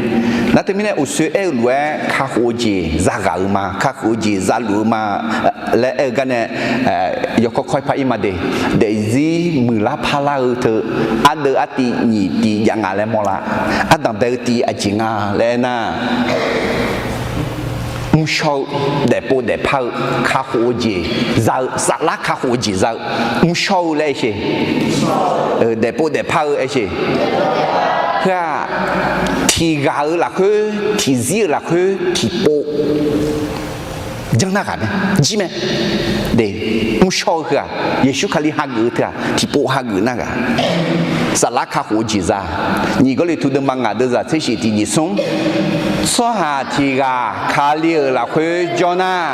Nar teumirnae uqsoer aer-eu lof-aer kakhof-eu jeq zaghaq-eu ma, kakhof-eu jeq zaluf-eu ma laer aer-eu gar nae, yawkawr kawr-ir par-ir ma de. Daefzir muiqlar parlar-eu teu ardeuv artiv nyiq tiv jav nga laer mawrlar. Ardanq bae-eu tiv aqjeq nga laer aernar, mrshawr-eu, daefpov daefpar-eu, kakhof-eu jeq za-eu, saflar kakhof-eu jeq za-eu, mrshawr-eu laer aer sher. Daefpov daefpar-eu aer sher. Heu-aq, tiq ghaq-euq lafkhoer, tiqzir-euq lafkhoer tiqpov janr nar ghaq mae, jir mae. Mrshawr-eu heu-aq, Yeqsur Kali hageuf-eu teu-aq tiqpov hageuf nar ghaq. Saflar kakhof-eu jeq za. Nyiq Gawrliqtu deuvma ngaq deuvzaq tser shiq tiq nyiq smr. Tsawrhaq tiq ghaq Kali-euq lafkhoer jawr nar,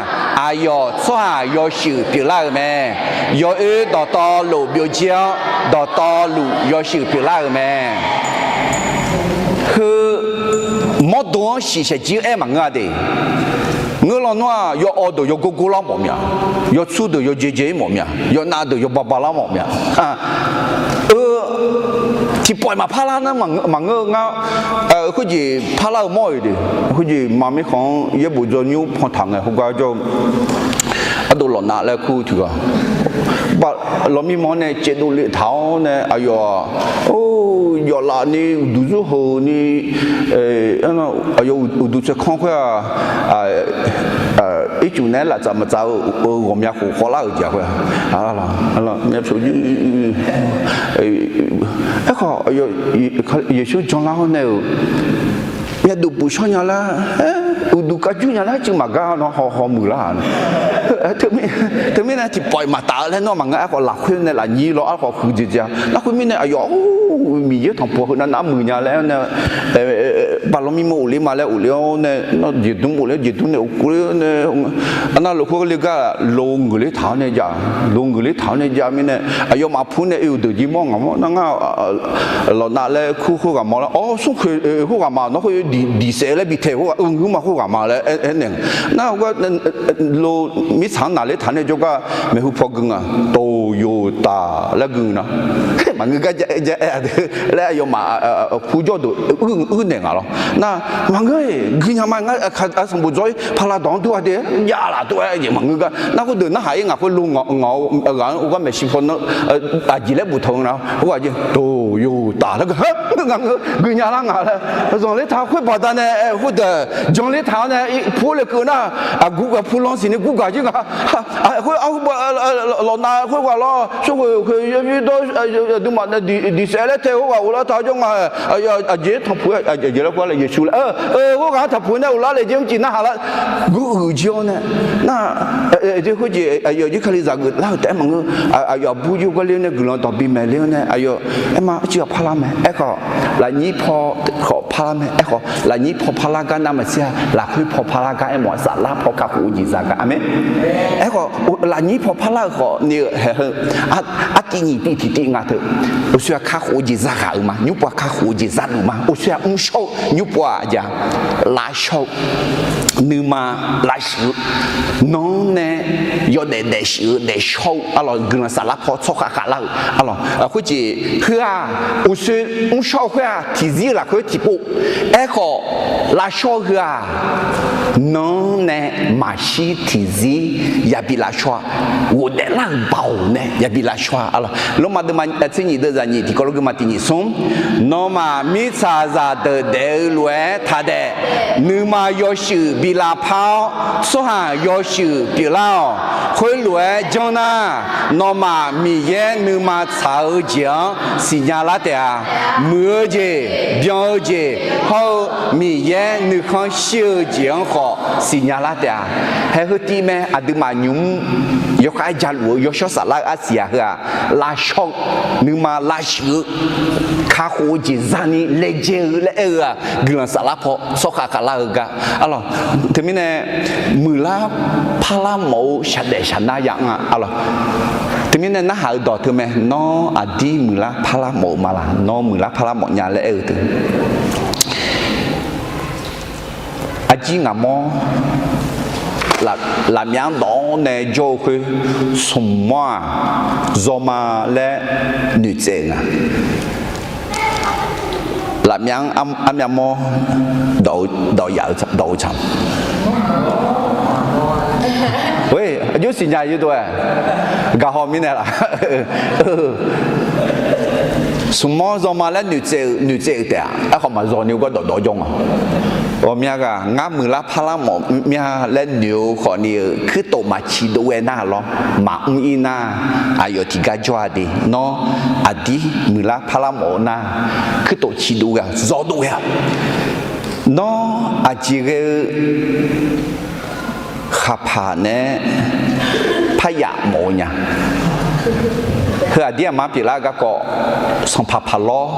aqyawf tsawrhaq yawshuif pyeuflar-euq mae. Yawoer dawqtawvluf byovjir-awr, dawqtawvluf yawshuif pyeuflar-euq mae. Heu mawrdo-anr shiqshaq jir-aer maqngeur-a de. Ngeur lawnmr-aq, yawawv deuq yawgor gor lar mawf mya, yawtsur deuq yawjaev jaev-ir mawf mya, yawnav deuq yawbav bav lar mawf mya. Eu, tiqpawf-iq maqpar lar nar maqngeur-eu ngar. Khoerjeq parlar-eu mawr-euq de. Khoerjeq maqmir khanq-anr yaerbof dzaw nymr pantaq ngae khoergar jawr-eu ardov lawqnav laer kur tiq ghaq, lawqmir manr nae caevdov le taq-awr nae aqyawf-aq, or, yawflaf ni uqduq zurheuq ni, aqyawf uqduq tsaev kanr khoer-aq, ircuf naeq-aer laftsaf maqtsaf-eu ghawqmya khof khawvlar-euq jeq khoer-aq, myavpyawq jir, aerkhawf Yeqsur janlar-awr nae-euq myavduq puf shawr nya lar, uqduq kavjur nya lar cuiv maqgar nawr haw haw muiqlar-aq. Teumirnae tiqpawf-iq maqtaf-eu laer nawr maqngeur. Aerkhawf lafkhoer nae lafnyir lawr aerkhawf huiqdzaeq dzae-a. Narkhoer mirnae aqyawf-or, Miqyaer tanqpuq heunav nar muiq nya laer-awr nae, baqlawr mirma ghofler ma laer ghofler-awr nae, jeqdmr ghofler jeqdmr nae ghofler-awr nae, arnar lafkhoer le gar lo ngeuqler taq-awr nae jav, lo ngeuqler taq-awr nae jav mirnae aqyawfmaf pu nae oe-euq deuq jir mawr ngaq mawr nar ngar lawqnav laer kur khoerghaq ma laer, awr, smrkhoeq khoerghaq ma nawr khoer diqsaef laer bi tae khoerghaq, eu, ngeur ma khoerghaq ma laer aernaeq. Nar-eu gar lo mirtsaq-anr naqler taq nae jawrgar maeqhu paw gui nga, toyotaq laer gui na. Maqngeur gar ja aer-a de laer aqyawfmaf purjawr deuq uir naeq ngaq lawr. Nar maqngeur-iq gui nya ma ngar, sanqbof dzawr-ir paqlav dawq-anr dur-a de, javlaf dur-aer jeq maqngeur gar. Nar khoerdeuq narhaq-ir ngaq khoer lo ngaq-eu ghaq-anr ogar maeqshi paw nar aqjeq laer boftaq-eu nga. Khoerghaq jeq toyotaq laer gui, ngaq ngeur gui nya lar nga laer zanqler taq khoer baqdanae khoerdeuq janler taq-awr nae pur le keuv nar, aqgur gaq pur lan siqni gur gaq jir nga. Khoer arhu ba lawqnav khoerghaq lawr, smrkhoeq khoeq yabi dawr, aqduimaf nae diqsaef laer tae khoerghaq ghoflar taq jawr nga. Aqjeq tanqpuq-aer aqjeq laer khoer laer Yeqsur laer, khoerghaq-anr tanqpuq nae ghoflar le jir mrcif narhaq lar, guruiq jir-awr nae nar, khoerjeq aqyawf jir Kalizaq geuflar-euq taef-aer maqngeur. Aqyawf aqbur jir gar ler-awr nae guiqlanq dawq bimaeq ler-awr nae aqyawf aerma arcuiv-aq parlar mae. Aerkhawf lafnyir paw khawf parlar mae. Aerkhawf lafnyir paw parlar gar navmaqtser-a, lafkhoer paw parlar gar aermawf-a, saflar paw kakhof-eu jeq za gar. Aqmeq. Aerkhawf lafnyir paw parlar-eu khawf ni-eu haeq heu artiv nyiq tiv tiqtiv nga teu, uqshoe-aq kakhof-eu jeq zaghaq-euq ma, nymrpov-aq kakhof-eu jeq zaluf ma, uqshoe-aq mrshawr-eu nymrpov-aq jav, lavshawr-eu, nuima lavshuif-eu, nanr nae yawdaef daefshuif-eu daefshawr-eu arlawq, guiqlanq saflar paw tsawrkhav khavlar-eu arlawq, khoerjeq heu-aq, uqshoe mrshawr-eu khoer-aq tiqzir-eu lafkhoer tiqpov. Aerkhawf lavshawr-eu heu-aq, nanr nae maqshir tiqzir yabi lavshawr-a, ghofdaef lar-euq baoq nae yabi lavshawr-a arlawq. Lormav deuvma tser nyiq deuvzaq nyiq tiqkawv lof geuma tiq nyiq smr. Nawmaf mirtsaqzaq deuq daef-eu lof-aer taq daef. Nuima yawshuif bi lavpar-awr, tsawrhaq yawshuif pyeuflar-awq. Khoerlof-aer janr nar, nawmaf Miqyaer nuima tsaq-eu jeq-anr siqnya lar taef-a. Muiq-eu jeq, byan-eu jeq hawr-eu Miqyaer nuikhanr shir-eu jeq-anr khawf siqnya lar taef-a. Haeq heu tiv mae, aqduimaf nymq mr yawkhav-aer jaluf-eu yawshawr saflar-eu arsiq-aq heu-aq, lavshawr-eu, nuima lavshuif-eu, kakhof-eu jeq zani laejae-eu laer aer-eu-aq, guiqlanq saflar paw tsawrkhav khavlar-eu gar arlawq. Teumirnae muiqlar parlar mawf-eu shaqdaef shaqnar ya anr-a arlawq. Teumirnae narhaq-eu dawq teu mae, nawr aqdir muiqlar parlar mawf-eu ma laq? Nawr muiqlar parlar mawf nya laer aer-eu teu, arjir ngaq mawr lafmyav-anr dawq-awr nae jawr-eu khoer, smq mawr-aq, zawma laer noeqtsaev-euq nga. Lafmyav-anr armyav mawr dawq-eu, dawq yaf-eu dawq-eu tsaq. Aqjox siqnya yurdov-aer gaqhaw mirnae laf. Smq mawr zawma laer noeqtsaev-eu, noeqtsaev-euq taef-aq, aerkhawf maqzawq ni-eu gawr dawqdawq jawr nga. Ghawqmya ghaq ngar muiqlar parlar mawf mya laer noeq-eu khawfni-euq kuirtof maqciqdov ghae nar lawr, maqmr ir nar, aqyawf tiqgar jawr-a de. Nawr aqdir muiqlar parlar mawf-eu nar, kuirtof ciqdov ghae-awq, zawqdov ghae-awq. Nawr aqjeq ghae-eu khaqpaq naeq-aer paryaf mawf-eu nya. Heu aqdir aqma pyeuflar-eu garkawv, sanqpaq paq lawr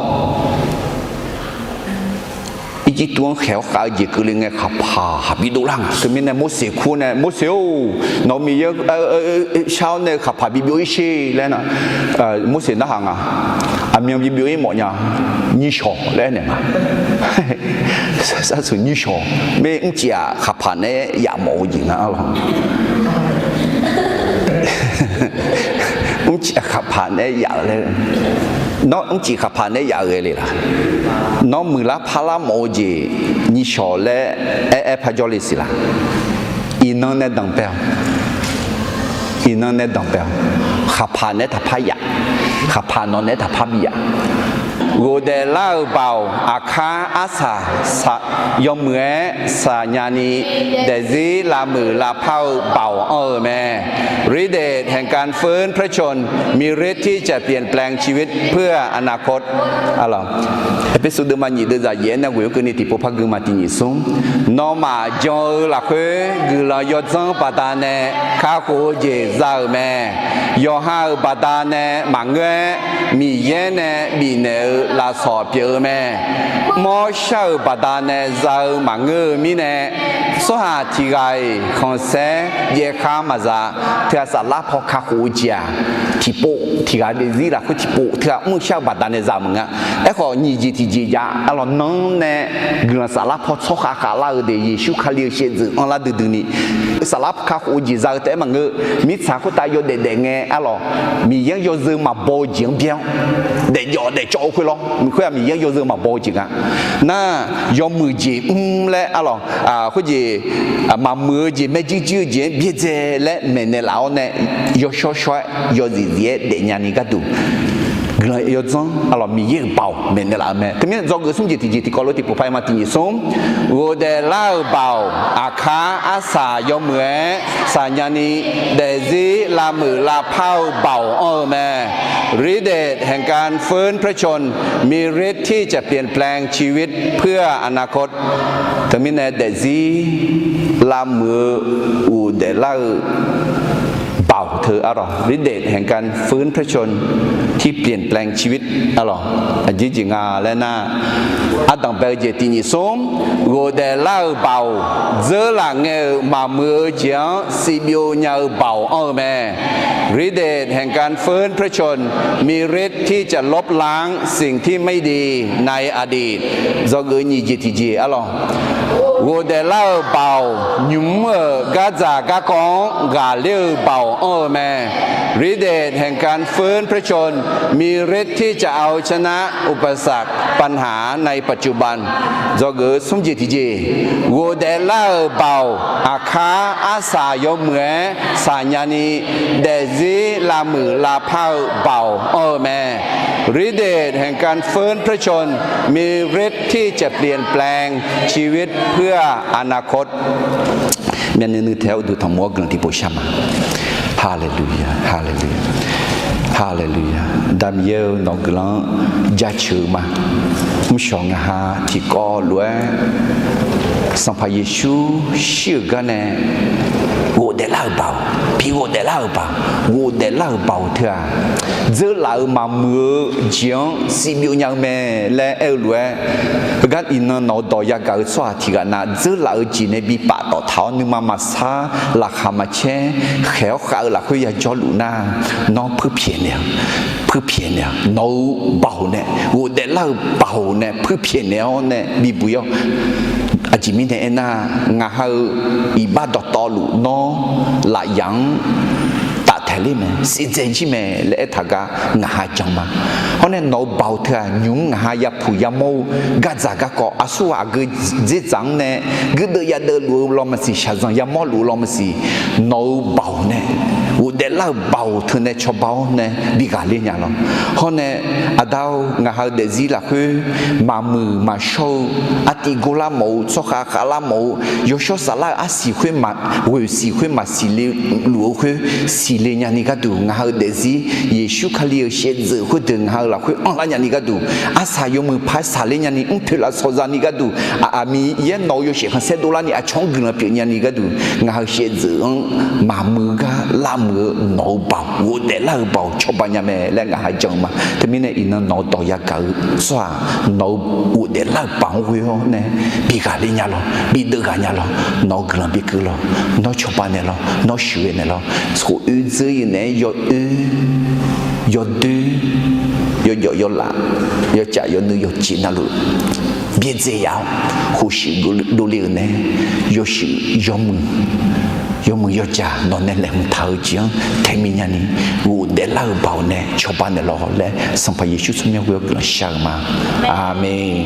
Irjirtuv-anr khaeq-awr khav-eu jeq keuvle ngae khaqpaq bidov lar nga. Teumirnae Morseq kur nae, Morseq-or, nawq-euq Miqyaer shar-awr nae khaqpaq bibyov ir sher laer nar, Morseq narhaq nga. Aqmyan bibyov ir mawf nya, nyiq shawq laer aernaeq nga. Sarsuq nyiq shawq, mar mrcif-aq khaqpaq naeq-aer yaf mawf-eu jeq nga lawr. Mrcif-aq khaqpaq naeq-aer yaf-eu laer, nawr mrcif khaqpaq naeq-aer yaf-eu ghae le laq? Nawr muiqlar parlar mawf-eu jeq nyiq shawq laer aer-aer parjawr le siq laq? Iqnan nae danqbae-awq. Iqnan nae danqbae-awq. Khaqpaq naeq-aer taqpar yaf. Khaqpaq nawq naeq-aer taqpar biyaf. Ghofdaef lar-euq baoq aqkar arsaq saq yawmuiq-aer saqnya ni, daefzir lavmuiq lavpar-eu baoq anr-eu mae. ฤทธิ์เดชแห่งการฟื้นพระชนม์ มีฤทธิ์ที่จะเปลี่ยนแปลงชีวิตเพื่ออนาคต Aqpir suf deuvma nyiq deuv zaq yaef-aer nae ghoeq-eu keuvni tiqpov par gui ma tiq nyiq smr. Nawmaf jan-eu lafkhoer guiqlanq yawdzanr baqdanae kakhof-eu jeq za-euq mae. Yawqha-euq baqdanae maqngeur-aer, Miqyaer nae bifnaeq-eu lafsawq pyeuf-eu mae. Mawrshar-euq baqdanae za-eu maqngeur-eu mirnae, tsawrhaq tiq ghaq-iq khanqsaer jaev khar maqza. Teughaq saflar paw kakhof-eu jeq-aq, tiqpov tiq ghaq daefzir lafkhoer tiqpov teughaq mrshar-eu baqdanae za maqngeur. Aerkhawf nyiq jeq tiqjeq jav arlawq nanr nae guiqlanq saflar paw tsawrkhav khavlar-eu de Yeqsur Kali-euq shaevdzeuf anrlar duidui ni saflar paw kakhof-eu jeq za-eu taef-aer maqngeur. Mirtsaq khoertav yawdaef daef ngae arlawq, Miqyaer-anr yawzeu maqbaw-eu jeq-anr byaer-awr, daefjawf daefcawv-eu khoer lawr. Khoer-aq Miqyaer-anr yawzeu maqbaw-eu jeq nga. Nar, yawmuiq jeq mr laer arlawq, khoerjeq maqmuiq-eu jeq maerjuir juir-eu jeq-anr byaerdzae laer maeqnaeq laf-awr nae, yawshawr shawr-aer yawzif zif-aer daefnya ni gharduq guiqlanq yawdzanr arlawq Miqyaer-euq baoq maeqnaeq laf-eu mae. Teumirnae dzawgeuf smr jeq tiqjeq tiqkawv lof tiqpov par-aer ma tiq nyiq smr. Ghofdaef lar-euq baoq aqkar arsaq yawmuiq-aer saqnya ni, daefzir lavmuiq lavpar-eu baoq anr-eu mae. ฤทธิ์เดชแห่งการฟื้นพระชนม์ มีฤทธิ์ที่จะเปลี่ยนแปลงชีวิตเพื่ออนาคต Teumirnae daefzir lavmuiq-eu ghofdaef lar-eu baoq teu arlawq ฤทธิ์เดชแห่งการฟื้นพระชนม์ ที่เปลี่ยนแปลงชีวิต arlawq aqjeq jeq nga laer nar, ardanq bae-eu jeq tiq nyiq smr. Ghofdaef lar-euq baoq dzeurlaf ngae-euq maqmuiq-eu jeq-anr sivbyov nya-eu baoq anr-eu mae. ฤทธิ์เดชแห่งการฟื้นพระชนม์ มีฤทธิ์ที่จะลบล้างสิ่งที่ไม่ดีในอดีต Dzawgeuf nyiq jeq tiqjeq arlawq, ghofdaef lar-euq baoq nymq-mr-euq gardzaq garkawv-anr ghaqler-eu baoq anr-eu mae. ฤทธิ์เดชแห่งการฟื้นพระชนม์ มีฤทธิ์ที่จะเอาชนะอุปสรรคปัญหาในปัจจุบัน Dzawgeuf smr jeq tiqjeq, ghofdaef lar-euq baoq aqkar arsaq yawmuiq-aer saqnya ni, daefzir lavmuiq lavpar-eu baoq anr-eu mae. ฤทธิ์เดชแห่งการฟื้นพระชนม์ มีฤทธิ์ที่จะเปลี่ยนแปลงชีวิตเพื่ออนาคต Myavnuiv nuiv taef-aer uqduq tanqmur-awr guiqlanq tiqpov shar ma. Haleluya, haleluya, haleluya. Da Miqyaer-eu nawq-eu guiqlanq-anr jaceuq-eu ma. Mrshawq ngaq ha tiqkawv lof-aer Sanqpaq Yeqsur shir-euq gar nae ghofdaef lar-euq baoq, bi ghofdaef lar-euq baoq, ghofdaef lar-euq baoq teu-aq, dzeurlaf-euq maqmuiq-eu jeq-anr sivbyov nya-eu mae laer aer-eu lof-aer, heugar iqnan nawq-eu dawq yagaq-eu tsawrhaq tiq ghaq na dzeurlaf-eu jeq nae bi paftawf taq-awr nuima maqsar, laqkhaq maqcaer, khaeq-awr khav-eu lafkhoer yajawr luf nar, nawr puirpyaeq naeq-awq, puirpyaeq naeq-awq. Nawq-eu baoq nae, ghofdaef lar-euq baoq nae puirpyaeq naeq-awr nae bibuq ir-awr, Aqjeq mirnae aernar, ngaq ha-eu iqbax dawqtawvluf nawr lafyaq-anr taftaeq ler mae, sivdzae jir mae laer aertaq gar ngaq ha jan ma. Hawr nae nawq-eu baoq teu-aq, nymq-mr ngaq ha yapuq yamawr-eu gardzaq garkawv aqsurghaq aqgeu dzerdzaq-anr nae guirdeuv yadeuv luf-eu law maqsiq, shaqzanq yamawr luf-eu law maqsiq, nawq-eu baoq nae, ghofdaef lar-euq baoq teu nae cawba-awr nae bi ghaqler nya lawr. Hawr nae, Aqda-or, ngaq ha-eu daefzir lafkhoer maqmuiq maqshawr-eu, artiv gorlar mawf-eu, tsawrkhav khavlar mawf-eu, yawshawr saflar-eu arsiq khoer maq, ghoeq siq khoer maqsiq le luf-eu khoer siqle nyani gharduq, ngaq ha-eu daefzir Yeqsur Kali-euq shaevdzeuf khoerdeuq ngaq ha-eu lafkhoer anrlar nyani gharduq, arsaq yawmuiq par saqler nyani, mrpoeq lafsawq zani gharduq, aqmiqyaer nawq-eu yawshaef khanqsaer dovlarni aqcawq-anr guiqlanq pyeuf nyani gharduq, ngaq ha-eu shaevdzeuf-anr maqmuiq gar lavmuiq-eu nawq-eu baoq, ghofdaef lar-euq baoq cawba nya mae laer ngaq ha jan-eu ma. Teumirnae iqnan nawq-eu dawq yagaq-eu tsawrhaq, nawq-eu ghofdaef lar-euq baoq-anr ghoe-awr nae bi ghaqler nya lawr, bi deuv ghaq nya lawr, nawq-eu guiqlanq bi keuv lawr, nawr cawba naeq lawr, nawr shuif-eu naeq lawr, khof oe dzeur-eu naeq-aer yawoer, yawdoer, yawjawf yawlaf, yawcaf yawnuiv yawqjeq navluf byaerdzae yaf-awr, khof shuif dovle-euq nae, yawshuif yawmuiq, yawmuiq yawjaq nawq nae laeqhmq taq-eu jeq-anr tae minyani, ghofdaef lar-euq baoq nae cawba naeq lawr laer Sanqpaq Yeqsur tsawrmyanr ghoe-awr guiqlanq shar-eu ma. Aqmeq.